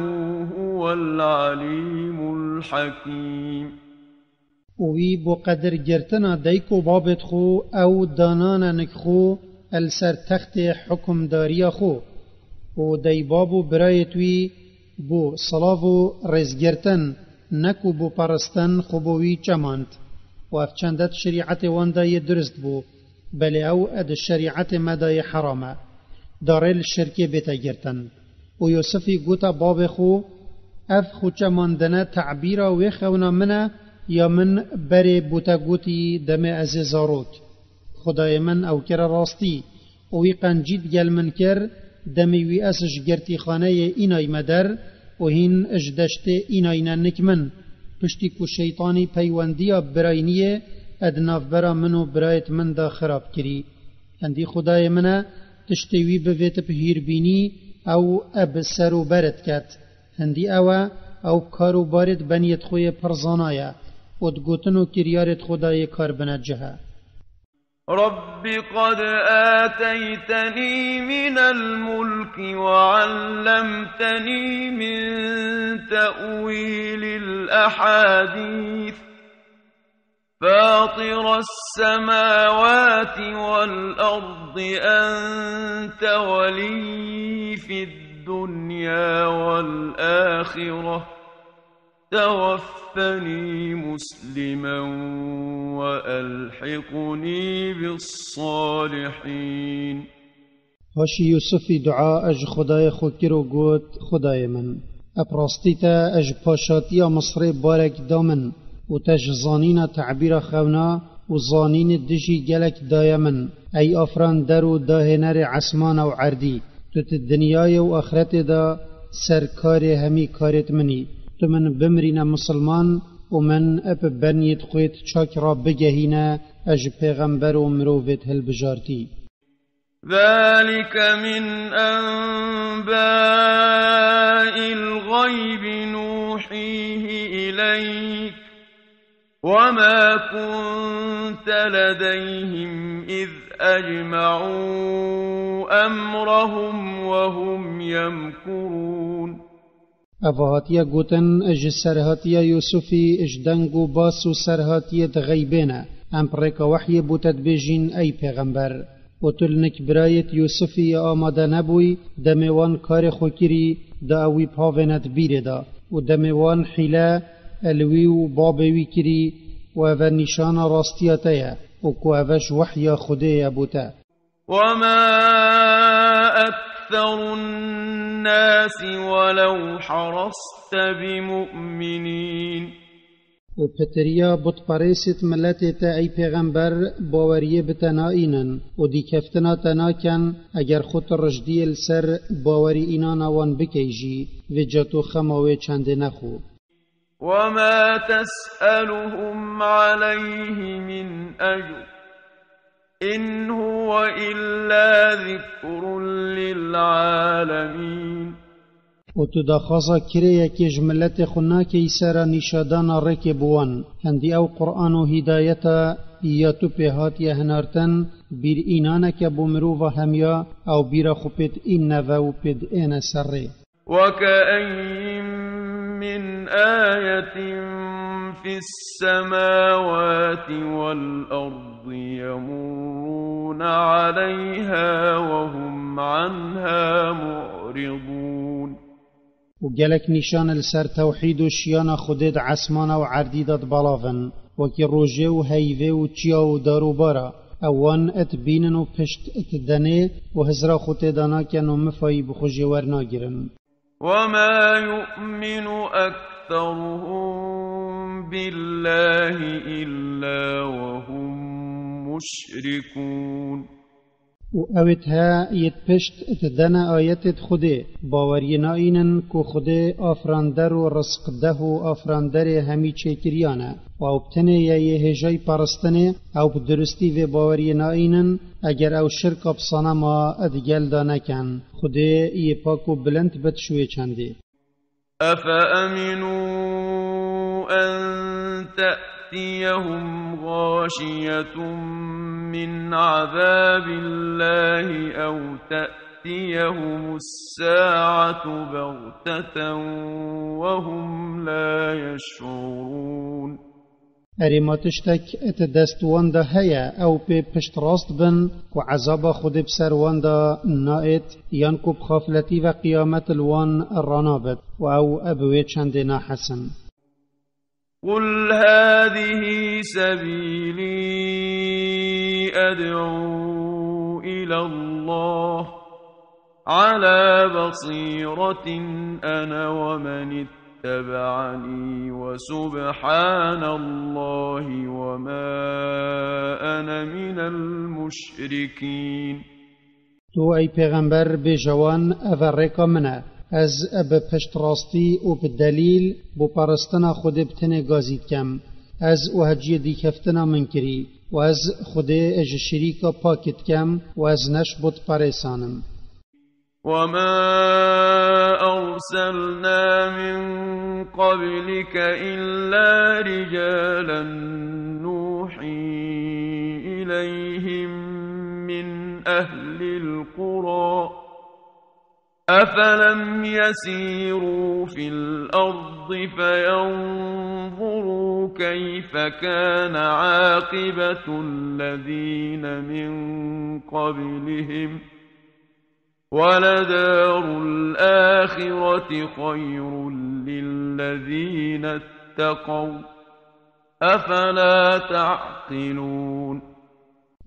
هو العليم الحكيم. Û wî bo qedir girtina dayik û babêt xwe ew danane nik xwe el ser textê hukimdariya xwe. Û dey bab û birayêt wî bo silav û rêzgirtin, ne ku bo peristin xwe bo wî çemand. Û ev çendet şerîetê wan de yê durist bû, belê ew di şerîetê me de yê heram e. Da rê li şirkê bête girtin. Û Yûsifî gote babê xwe, ev xwe çemandine tebîra wê xewna min e, ya min berê bo te gotî demê ez ê zarok. Xwedayê min ew kire rastî û wî qencî digel min kir, demê wî ez ji girtîxaneyê înayme der û hîn ji deştê înayne nik min, piştî ku şeytanî peywendiya birayniyê di navbera min û birayêt min de xirab kirî. Hindî Xwedayê min e, tiştê wî bivêt bi hîrbînî ew bi ser û beret ket. Hindî ew e, ew kar û barêt beniyêt xwe yê pir zana ye û di gotin û kiryarêt xwe de yê kar bine cih e. رب قد آتيتني من الملك وعلمتني من تأويل الأحاديث فاطر السماوات والأرض أنت ولي في الدنيا والآخرة توفني مسلما وألحقني بالصالحين. Paşî Yûsifî dua ez ji Xwedayê xwe kir û got, Xwedayê min, e bi rastî te ez ji paşatiya Misrê barek da min û te ji zanîna tebîra xewna û zanînê dijî gelek daye min. Ey afirandero û dahênerê esmana û erdî, tu di dinyayê û axretê de serkarê hemî karêt min î. Tu min bimrîne misilman û min bi beniyêt xwêt çak re bigehîne, ez ji pêxember û mirovêt hilbijartî. ذلك من أنباء الغيب نوحيه إليك وما كنت لديهم إذ أجمعوا أمرهم وهم يمكرون. Eva hatiye gotin ji serhatiya Yûsifî, ji deng û bas û serhatiyê di xeybê ne. Em bi rêka wehyê bo te dibêjin, ey pêxember. Û tu li nik birayêt Yûsifî yê amade nebûy, demê wan karê xwe kirî, da ew wî bavêne di bîrê de. Û demê wan hîle li wî û babê wî kirî, û ev e nîşana rastiya te ye, û ku ev e ji wehya Xwedê ye bo te. وما أكثر الناس ولو حرصت بمؤمنين. Û pitiriya butperêsêt miletê te, ey pêxember, baweriyê bi te naînin û dîkeftina te nakin, eger xwe tu rijdiyê li ser bawerî înana wan bikey jî, vêca tu xema wê çendê nexwe. وما تسألهم عليه من أجر إن هو إلا ذكر للعالمين. Û tu daxwaza kirêyekê ji miletê xwe nakeyî sera nîşadana rêkê bi wan. Hindî ew Quran û hîdayeta ya tu pê hatiye hinartin, bîr înaneke bo mirova hemiya, ew bîra xwe pê diînne ve û pê diêne ser rê. وكأين من آية في السماوات والأرض يمرون عليها وهم عنها معرضون. û gelek nîşan li ser tewhîd û şiyana Xwedê di esmana û erdî de dibelavin, wekî rojê û heyvê û çiya û dar û bara. Ew wan dibînin û pişt didenê û hizra xwe tê de nakin û mifayî bi xwe jê wernagirin. وما يؤمن أكثرهم بالله إلا وهم مشركون. Û ewêt he yêt pişt didene ayetêt Xwedê, baweriyê naînin ku Xwedê afirandero û rizqdeh û afiranderê hemî çêkiriyan e. Û ew bi tenê ye yê hêjayî paristinê, ew bi duristî vê baweriyê naînin, eger ew şirka bi sanema digel de nekin. Xwedê yê pak û bilind bit ji wê çendê. أفأمنوا أن تأتيهم غاشية من عذاب الله أو تأتيهم الساعة بغتة وهم لا يشعرون. Erê ma tiştek di dest wan de heye, ew pê piştrast bin ku ezaba Xwedê bi ser wan de naêt, yan ku bi xafletî ve qiyamet li wan ranabit û ew bi wê çendê nahesin. قل هذه سبيلي أدعو إلى الله على بصيرة أنا ومن اتبعني وسبحان الله وما أنا من المشركين. Tu, ey pêxember, bêje wan, ev e rêka min e. Ez bi piştrastî û bi delîl bo paristina Xwedê bi tenê gazî dikem. Ez û heciyê dîkeftina min kirî û ez Xwedê ji şirîka pakî dikem û ez ne ji bo diperêsanim. وما أرسلنا من قبلك إلا رجالا نوحي إليهم من أهل القرى أفلم يسيروا في الأرض فينظروا كيف كان عاقبة الذين من قبلهم ولدار الآخرة خير للذين اتقوا أفلا تعقلون.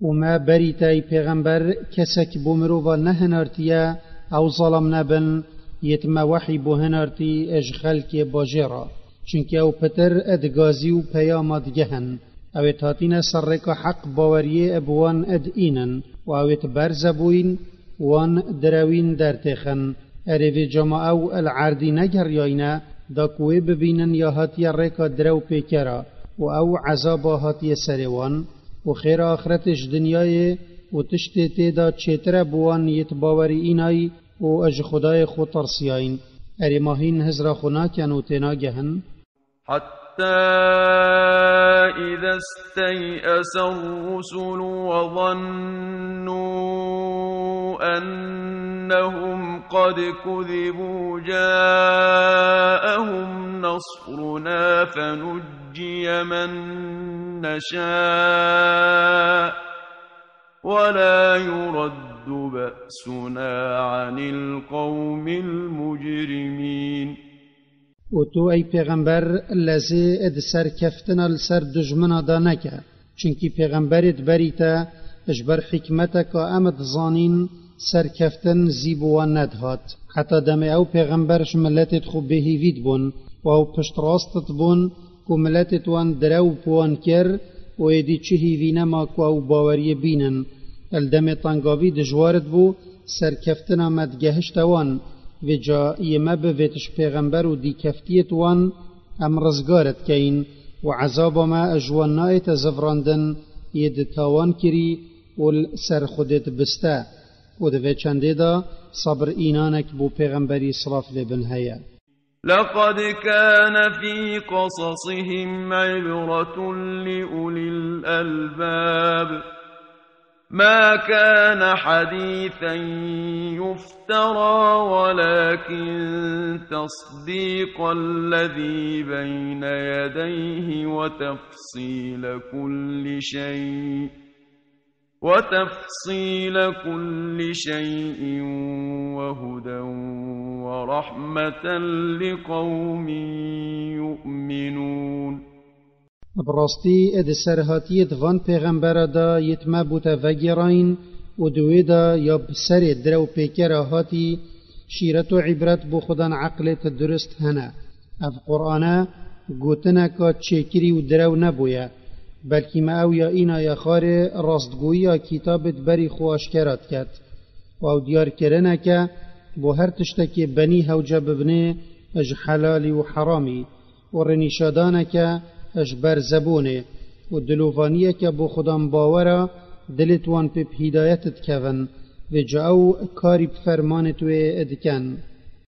û me berî te ey pêxember kesek bo mirova nehinartiye, ew zalam nebin, yê ti me wehî bo hinartî ji xelkê bajêra. Çunkî ew pitir ed gazî û peyama digehin. Ew ê hatîne ser rêka heq baweriyê bi wan ed înin û ew ê ti berze bûyîn wan direwîn dertêxin. Erê vê cama ew el erdî negeriyayne da ku wê bibînin ya hatiye rêka direw pêkera û ew ezaba hatiye serê wan û xêra axretê ji dinyayê û tiştê tê de çêtir e bi wan yê ti bawerî înayî û ji Xwedayê xwe tirsiyayîn. Erê ma hîn hizra xwe nakin û tênagehin. حتى إذا استيأس الرسل وظنوا أنهم قد كذبوا جاءهم نصرنا فنجي من نشاء ولا يرد بأسنا عن القوم المجرمين. û tu ey pêxember lezê di serkeftina li ser dijmina de neke. Çunkî pêxemberê di berî te ji ber hikmeteka em dizanîn serkeftin zî bi wan nedihat. Heta demê ew pêxember ji miletê xwe bêhîvî dibûn û ew piştrast dibûn ku miletê wan direw bi wan kir û êdî çi hîvî nema ku ew baweriyê bînin. Li demê tengavî dijwar dibû serkeftina me digehişte wan. Vêca yê me bivêt ji pêxember û dîkeftiyêt wan em rizgar dikeyin û ezaba me ji wan nayête zivrandin yê di tawan kirî û li ser Xwedê dibiste. Û di vê çendê de sabir înanek bo pêxemberî silav lê bin heye. لقد كان في قصصهم عبرة لأولي الألباب. ما كان حديثا يفترى ولكن تصديق الذي بين يديه وتفصيل كل شيء وتفصيل كل شيء وهدى ورحمة لقوم يؤمنون. Bi rastî di serhatiyê di van pêxembera de yê di me bûte vegêrayîn û di wê de ya bi serê direw pêkera hatî şîret û îbret bo xudan eqlê ti durist hene. Ev Qur'ane gotineka çêkirî û direw nebûye, belkî me ew ya îna ya xarê rastgoyiya kitabê di berî xwe aşkera diket. Û ew diyarkirineke bo her tiştekê benî hewce bibinê ji helalî û heramî û rênîşadaneke ji ber zebûnê û dilovaniyeke bo xudan bawera dilêt wan pê bi hîdayet dikevin, vêca ew karî bi fermanêt wê diken.